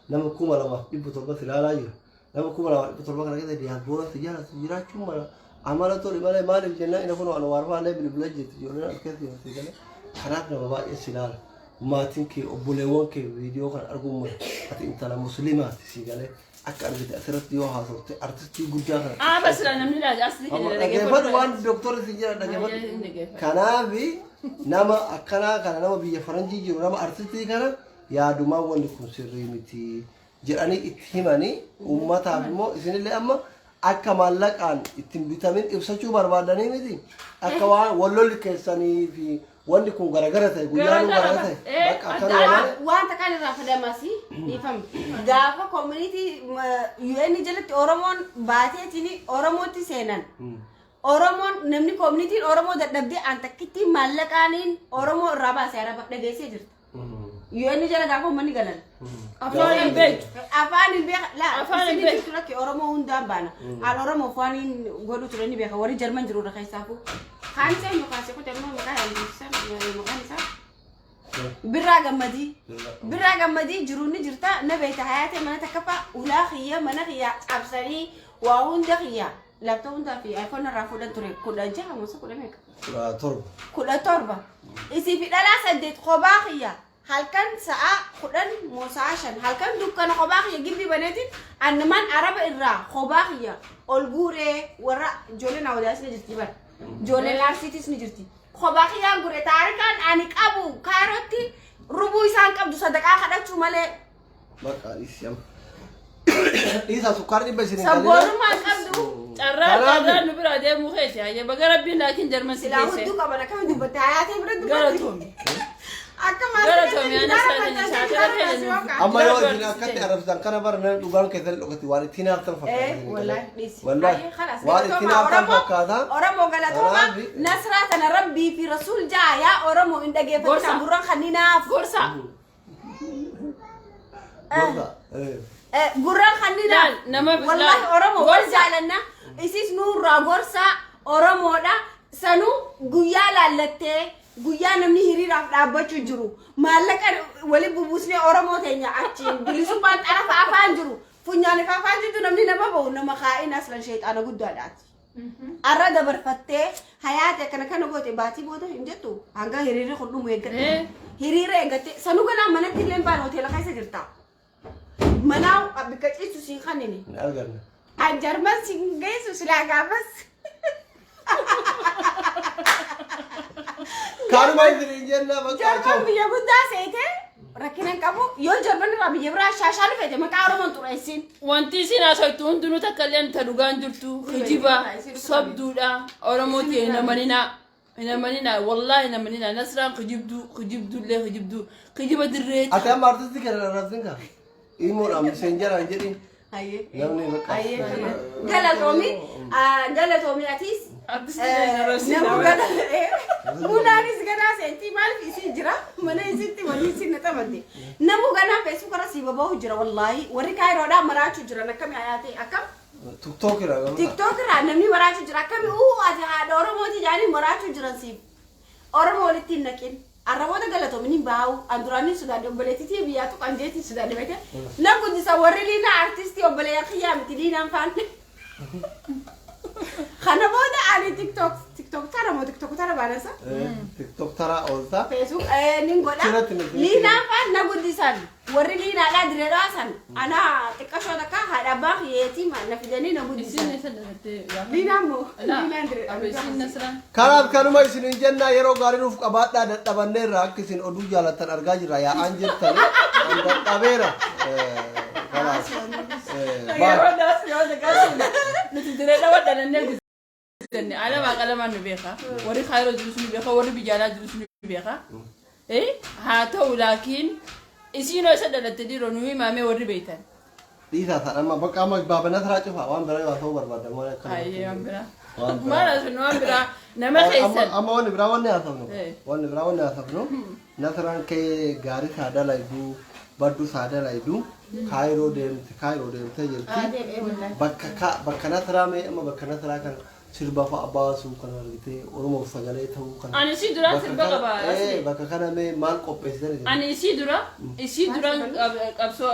Speaker 2: nama 2700 ilaalaa jira. Nama 2700 kana keessa diyaaspoora si jaalatu jiraachuun mala amala tole malee. Maaliif jennaan, ina kun waan waarfaallee bilbila jirti, ijoolleen as keessa jirti galee. Kanaaf nama baay'ee si ilaala. Maatiin kee, obboleewwan kee viidiyoo kana arguun mala. Ati intala musliimaati, si galee akka argite asirratti yoo haasofte artistii guddaa kana.
Speaker 3: Aa, basira namni laata asli
Speaker 2: Amma
Speaker 3: keenya.
Speaker 2: Dhaggeeffadhu, waan doktorri si jedhan dhaggeeffadhu. Kanaafi nama akkanaa kana, nama biyya faranjii jiru, nama artistii kana yaadumaan wanni kun sirrii miti jedhanii itti himanii, uummataaf immoo isinillee amma akka maallaqaan ittiin bitamin ibsachuu barbaadanii miti, akka waan wallolli keessanii fi wanni kun garagara ta'e, guyyaan
Speaker 3: Garagara
Speaker 2: garagara ta'e bakka
Speaker 3: adda
Speaker 2: akkanuma malee.
Speaker 1: Wanta kan irraa fedhamasi dhiifame. Gaafa community UN jalatti Oromoon baateetiin Oromootti seenan. Oromoon namni communityn Oromoo dadhabdee an takkitti maallaqaaniin Oromoo irraa baasee araba dhageessee jirta. UN jala gaafa uummanni galan.
Speaker 3: Afaan hin beektu.
Speaker 1: Afaan hin beeka. Laa,
Speaker 3: Afaan hin
Speaker 1: isin
Speaker 3: beektu.
Speaker 1: jirtu lakki, Oromoo hundaan baana. An Oromoof waan hin godhu ture ni beeka. Warri Jarman jiru irra keessaafu. Kaan isa eenyu kaasee kutte immoo maqaa isaa, maqaan isaa. Birraa Gammadii. Birraa Gammadii jiruun ni jirta, na beekta. Hayaatee mana takkaffaa ulaa kiyya, mana kiyya cabsanii waa hunda kiyya, laptop hundaa fi iPhone irraa fuudhan ture, 16 musa kudha meeqa?
Speaker 2: 17.
Speaker 1: 17. Isii fi dhalaa saddeet kophaa kiyya halkan sa'a 10 moo sa'a 5 halkan dukkana kophaa kiyya gibbii baneetiin annamaan araba irraa kophaa kiyya ol guuree, warra ijoolleen awwadaas ni jirti bara. Ijoolleen Arsiitis ni jirti. Kophaa kiyyaan gure, taarikaan ani qabu Kaayirootti rubuu isaan qabdu sadaqaa kadhachuu malee.
Speaker 2: Bakka dhiisi amma. Dhiisaa, sukkaara 100 isin hin
Speaker 1: Sabboonummaa qabdu.
Speaker 3: Carraa carraa nu biraa deemuu keeti hayyee, baga rabbiin laakiin Jarman si
Speaker 1: Silaa
Speaker 3: geesse.
Speaker 1: hudduu qaban akkami dubbatte, hayaatee bira dubbatte.
Speaker 3: Galatoomi.
Speaker 1: Akka
Speaker 3: Galatoomi, ana saatiin shaakala keenya.
Speaker 2: Amma yoo isin akkatti arrabsitan kana bara nama dhugaan keessan dhokatti waan ittiin haaftan fakkaata.
Speaker 1: Eh, wallahi dhiisi.
Speaker 2: Wallahi
Speaker 1: Ayyee, khalas,
Speaker 2: waan ittiin
Speaker 1: galatooma
Speaker 2: haaftan
Speaker 1: Oromoo.
Speaker 2: fakkaata.
Speaker 1: Oromoo galatooma. Nasraa tana Rabbii fi Rasuul ja'a, yaa Oromoo hin dhageeffatina,
Speaker 3: Gorsa.
Speaker 1: gurran kanninaaf.
Speaker 3: Gorsa.
Speaker 2: Gorsa.
Speaker 1: Gurran kanninaaf.
Speaker 3: Laal,
Speaker 1: Wallahi
Speaker 3: laal,
Speaker 1: Oromoo wal
Speaker 3: gorsa.
Speaker 1: jaalanna. Isis nurraa gorsa Oromoodha. Sanuu guyyaa laallattee, guyyaa namni hiriiraaf dhaabbachuu jiru. Maallaqa wali bubuusnee Oromoo teenya achiin bilisummaan xarafa afaan jiru. Funyaan afaan jirtu namni nama bahu nama kaa'in aslan sheexaana guddaadhaati. Arra dabarfattee hayaate akkana kana goote, baatii booda hin jettu, hanga hiriirri kun dhumu eeggatte. Hiriira eeggatte sanuu ganaa manatti illee hin baane, hoteela keessa jirta. Manaa bikka ciisu siin kanini.
Speaker 2: Hin arganne.
Speaker 1: An Jarman siin geessu silaa gaafas.
Speaker 2: Kanuma isin jenna bakka.
Speaker 1: Jarman biyya guddaa seete rakkina hin qabu, yoo Jarman irraa biyya biraa shaashaa dhufete maqaa Oromoon xureessin.
Speaker 3: Wanti isin haasoftu hundinuu takka illee ta dhugaan jirtu, kijiba, sobduudha. Oromooti hin amaninaa. Hin amaninaa, wallaahi hin amaninaa. Nasraan kijibduu, kijibduullee kijibduu, kijiba dirree.
Speaker 2: Ati amma artistii kana arrabsin ka. Imoodhaan miseenjaraan jedhin.
Speaker 1: Hayyee.
Speaker 2: Namni bakka.
Speaker 1: Hayyee. Galatoomi, galatoomi atis.
Speaker 3: Artistii keenya arrabsin.
Speaker 1: Nama gala Munaanis ganaa seentii, maaliif isii jira mana isitti wanni isin na xamadde. Namu ganaa Facebook irra sii baba'u jira, wallaahi warri Kaayiroodhaa maraachuu jiran akkami hayaatee akkam.
Speaker 2: TikTok irraa gama.
Speaker 1: TikTok irraa namni maraachuu jira, akkami uu ati haadha Oromooti jedhanii maraachuu jiran siif. Oromoo walitti hin naqin. Arraboota galatoomin hin baa'u. An duraanii sodaadhe, obboleettitii biyyaa tuqan jeetiin sodaadhe beekee. Na guddisa warri Liinaa, artistii obboleeyyaa kiyyaa miti Liinaan faan. Kana booda ani TikTok tara moo TikTok tara baanasa?
Speaker 2: TikTok taraa ooltaa.
Speaker 1: Facebook nin godha.
Speaker 2: Sirratti miti.
Speaker 1: Liinaan faan na guddisan. Warri Liinaadhaa direedhaa san. Ana xiqqashoo takka haadha abbaa kiyyeetii na fidanii na
Speaker 3: Isin
Speaker 1: guddisan.
Speaker 3: isa dhalattee gaafa.
Speaker 1: Liinaan moo? Liinaan direedhaa.
Speaker 3: Isin Nasraan.
Speaker 2: Kanaaf kanuma isinin jennaa, yeroo gaarii nuuf qabaadhaa. Dadhabanneerra, akka isin oduu jaalattan argaa jirra, yaa'aan jirtan, an dadhabeera. Kanaaf
Speaker 3: Yeroo daas yoo ta'u nuti direedha wadhanannee guddisne, alamaa qalamaan nu beeka. Warri Kaayiroo jirus nu beeka, warri biyya alaa jirus nu beeka. Haa ta'u, laakiin isiinoo isa dhalatte dhiiroo nu himaamee warri beektan.
Speaker 2: Dhiisaa sana, amma bakka amma baaba Nasraa cufa, waan biraa yoo ta'uu barbaadda maal akka
Speaker 3: Hayyee, waan biraa.
Speaker 2: Waan biraa.
Speaker 3: Maal asun waan biraa nama keessan.
Speaker 2: Amma wanni biraa wanni haasofnu wanni biraa wanni haasofnu, Nasraan kee gaarii saa dalayduu baddu saa dalayduu Kaayiroo deemte, Kaayiroo deemtee jirti. Bakka bakka Nasraa mee amma bakka Nasraa kana sirba fa'a baasuu kana argitee Oromoof sagalee ta'uu kana.
Speaker 3: Ani isii duraan
Speaker 2: Bakka
Speaker 3: sirba qaba, asli.
Speaker 2: Bakka kana mee maal qopheessitan isin?
Speaker 3: Ani isii duraan qabsoo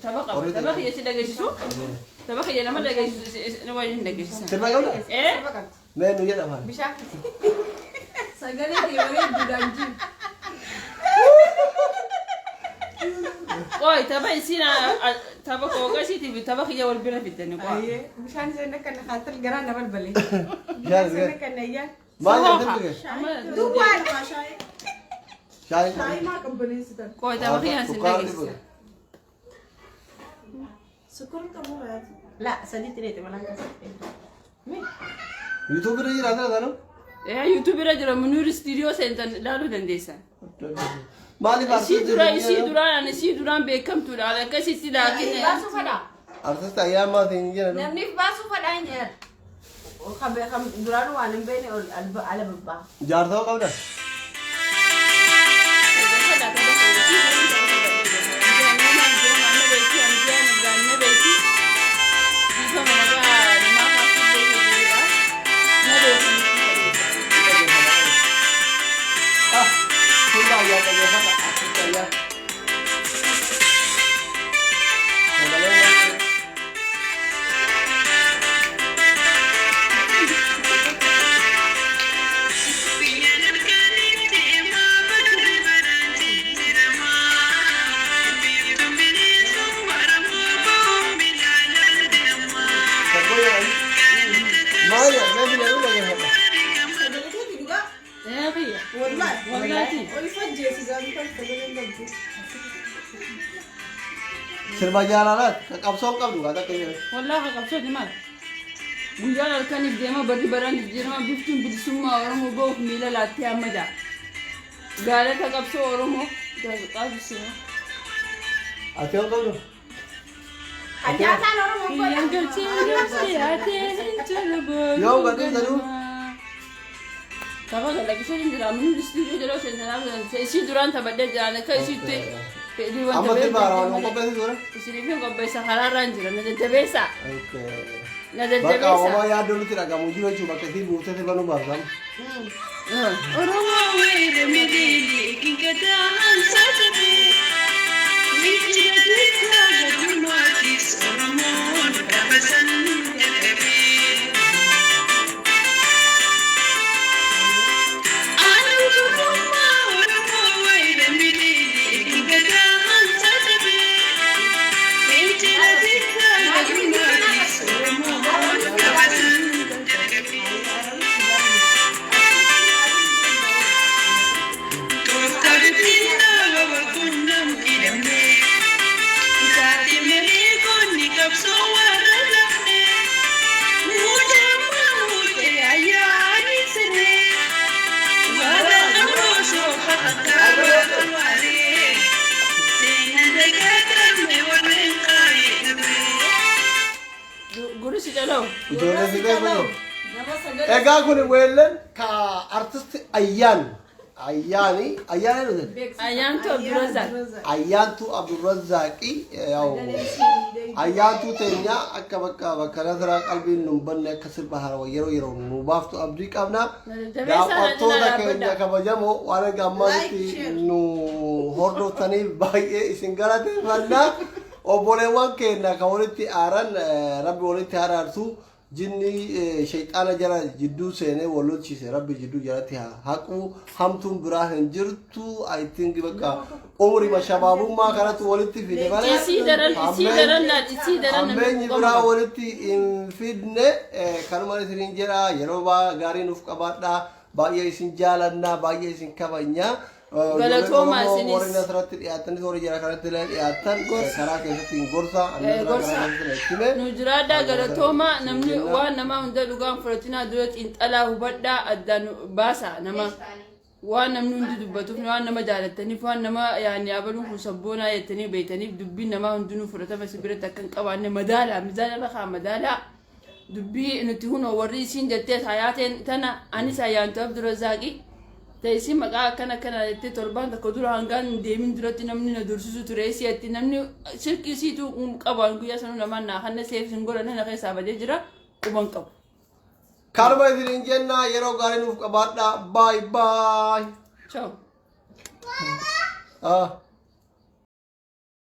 Speaker 3: tapha qaba.
Speaker 2: Horii
Speaker 3: Tapha
Speaker 2: ta'e.
Speaker 3: kiyya si dhageessisu. Tapha kiyya nama dhageessisu waliin hin dhageessisan.
Speaker 2: Sirba qabda?
Speaker 3: Eh?
Speaker 2: Mee nu jedha afaan.
Speaker 1: Bishaan.
Speaker 4: Sagalee kee bareedduudhaan jiru.
Speaker 3: Qoy, tapha isiin tapha kooqa isiitiif tapha kiyya wal bira fiddani qoy.
Speaker 1: Bishaan isheen akka na kaatal garaa na balbale.
Speaker 2: Bishaan
Speaker 1: Isheen akka na iyyaan.
Speaker 2: Maal jedhamti kee?
Speaker 1: Duwwaan.
Speaker 2: Shaayii.
Speaker 4: Shaayii maa qabbaneessitan?
Speaker 3: Qoy, tapha kiyya sin dhageessisa.
Speaker 4: Sukkurin qabu baay'atu.
Speaker 1: La sadiitti dheete malaan kasatti.
Speaker 2: YouTube irra jira sana?
Speaker 3: YouTube irra jira, Munir Studio seentan ilaaluu dandeessan.
Speaker 2: Maaliif
Speaker 3: Isii dura isii duraan ani isii duraan beekamtuudha akkasitti laakiin.
Speaker 1: Baasuu fadhaa.
Speaker 2: Artist ayyaa maatiin jedhan.
Speaker 1: Namni baasuu fadhaa hin jedhan. Kan duraan waan hin beekne ol ala babbaa.
Speaker 2: Jaartoo qabda? Ah, sirba ayyaa dhaggeeffadha. Artist ayyaa. Sagalee. Maal jedha? Mee filadhu, dhaggeeffadha.
Speaker 4: Sagalee keeti dhugaa. Wallahi. Ol fajjeessi gaarii kan sagaleen qabdu.
Speaker 2: Sirba jaalalaati. Ka qabsoo hin qabdu kaa takka jedhan.
Speaker 3: Wallaahi qabsooti maal? Guyyaan halkaniif deema, barri baraan jijjiirama, biftuun bilisummaa Oromoo ba'uuf miila laattee amma ja'a. Gaalata qabsoo Oromoo gaazexaa.
Speaker 2: Ati yoo qabdu?
Speaker 1: Kan nyaataan Oromoo
Speaker 3: Biyyaan galchee galchee haatee hin jiru boru.
Speaker 2: Yoo gadhiisanuu?
Speaker 3: Tapha galaqqisuu hin jira. Munir Studio jedhoo seensanaa isii duraan taphadhee jiraan akka isiitti fedhii wanta
Speaker 2: Amma sirba haaraa waan qopheessu ture?
Speaker 3: Isiniif hin qopheessa, karaarraan jira, na jajjabeessa. Na
Speaker 2: Bakka
Speaker 3: jajjabeessa.
Speaker 2: homaa yaaddoo nutti dhagamu jiru jechuun bakka isii buutee sirba nu baasam.
Speaker 3: Oromoo weerra miidhagee kinkataan saasabee. Miidhagaa gadumaatis Oromoon dhabasan jalqabee. Aannan tokkummaa Oromoo weerra miidhagee kinkataan saasabee. Miidhagaa gadumaatis Oromoon dhabasan jalqabee. Tooftaa bittinaa baba qunnam hidhamne. Isaati malee konni qabsoo warra lafne. Muujammaa muutee ayyaani sinee. Warra amroosoo fakkataa waaree. Seenaan dagaagame warreen qaayee dhabe. Gurri si calawu.
Speaker 2: Ijoollee si beeku.
Speaker 4: Nama sagalee.
Speaker 2: Egaa kun weelleen ka artisti Ayyaan. Ayyaani ayyaana nuti
Speaker 3: Ayyaantu Abdurrazaaq.
Speaker 2: Ayyaantu Abdurrazaaqi yaa'u ayyaantu teenya akka bakka bakka nasraa qalbiin nu hin banne akka sirba haarawaa yeroo yeroo nu baaftu abdii qabna. Daawwattoota keenya kabajamoo waan erga ammaatti
Speaker 4: Like, share.
Speaker 2: nu hordoftaniif baay'ee isin galateeffanna. Obboleewwan keenya kan walitti aaran rabbi walitti araarsu jinni shayxaana jala jidduu seenee wal lolchiise rabbi jidduu jalatti haa haqu hamtuun biraa hin jirtu. I think bakka umrima shabaabummaa kanatu walitti fide malee
Speaker 3: Isii daran isii daran laal isii daran namni
Speaker 2: hammeenyi biraa walitti hin fidne kanuma isiniin jedha yeroo gaarii nuuf qabaadhaa baay'ee isin jaalannaa baay'ee isin kabajnaa.
Speaker 3: Galatooma isinis.
Speaker 2: Warri asirratti dhiyaatanis warri jara kanatti illee dhiyaatan karaa keessatti hin gorsa anni
Speaker 3: Gorsa.
Speaker 2: karaa keessatti hime.
Speaker 3: Nu jiraadhaa galatooma namni waan namaa hunda dhugaan fudhatinaa dura xiinxalaa hubadhaa addaan baasa nama waan namni hundi dubbatuuf waan nama jaalattaniif waan nama yaani abaluun kun sabboonaa jettanii beektaniif dubbiin namaa hundinuu fudhatama si biratti akka hin qabaanne madaalaa mizaana irra madaalaa dubbii nuti hunoo warri isiin jettee hayaateen tana anis Ayyaantu Abdurrazaaqi ta'e isiin maqaa akkana akkana jettee torbaan tokko dura hangaan hin deemin duratti namni na dursisu ture si'atti namni silkii isiitu qabu guyyaa sanuu namaan naa kanna seef sin godhan na keessaa badee jira quban qabu.
Speaker 2: Kanuma isiniin jenna yeroo gaarii nuuf qabaadhaa bye bye.
Speaker 3: Ciao.
Speaker 2: Ah.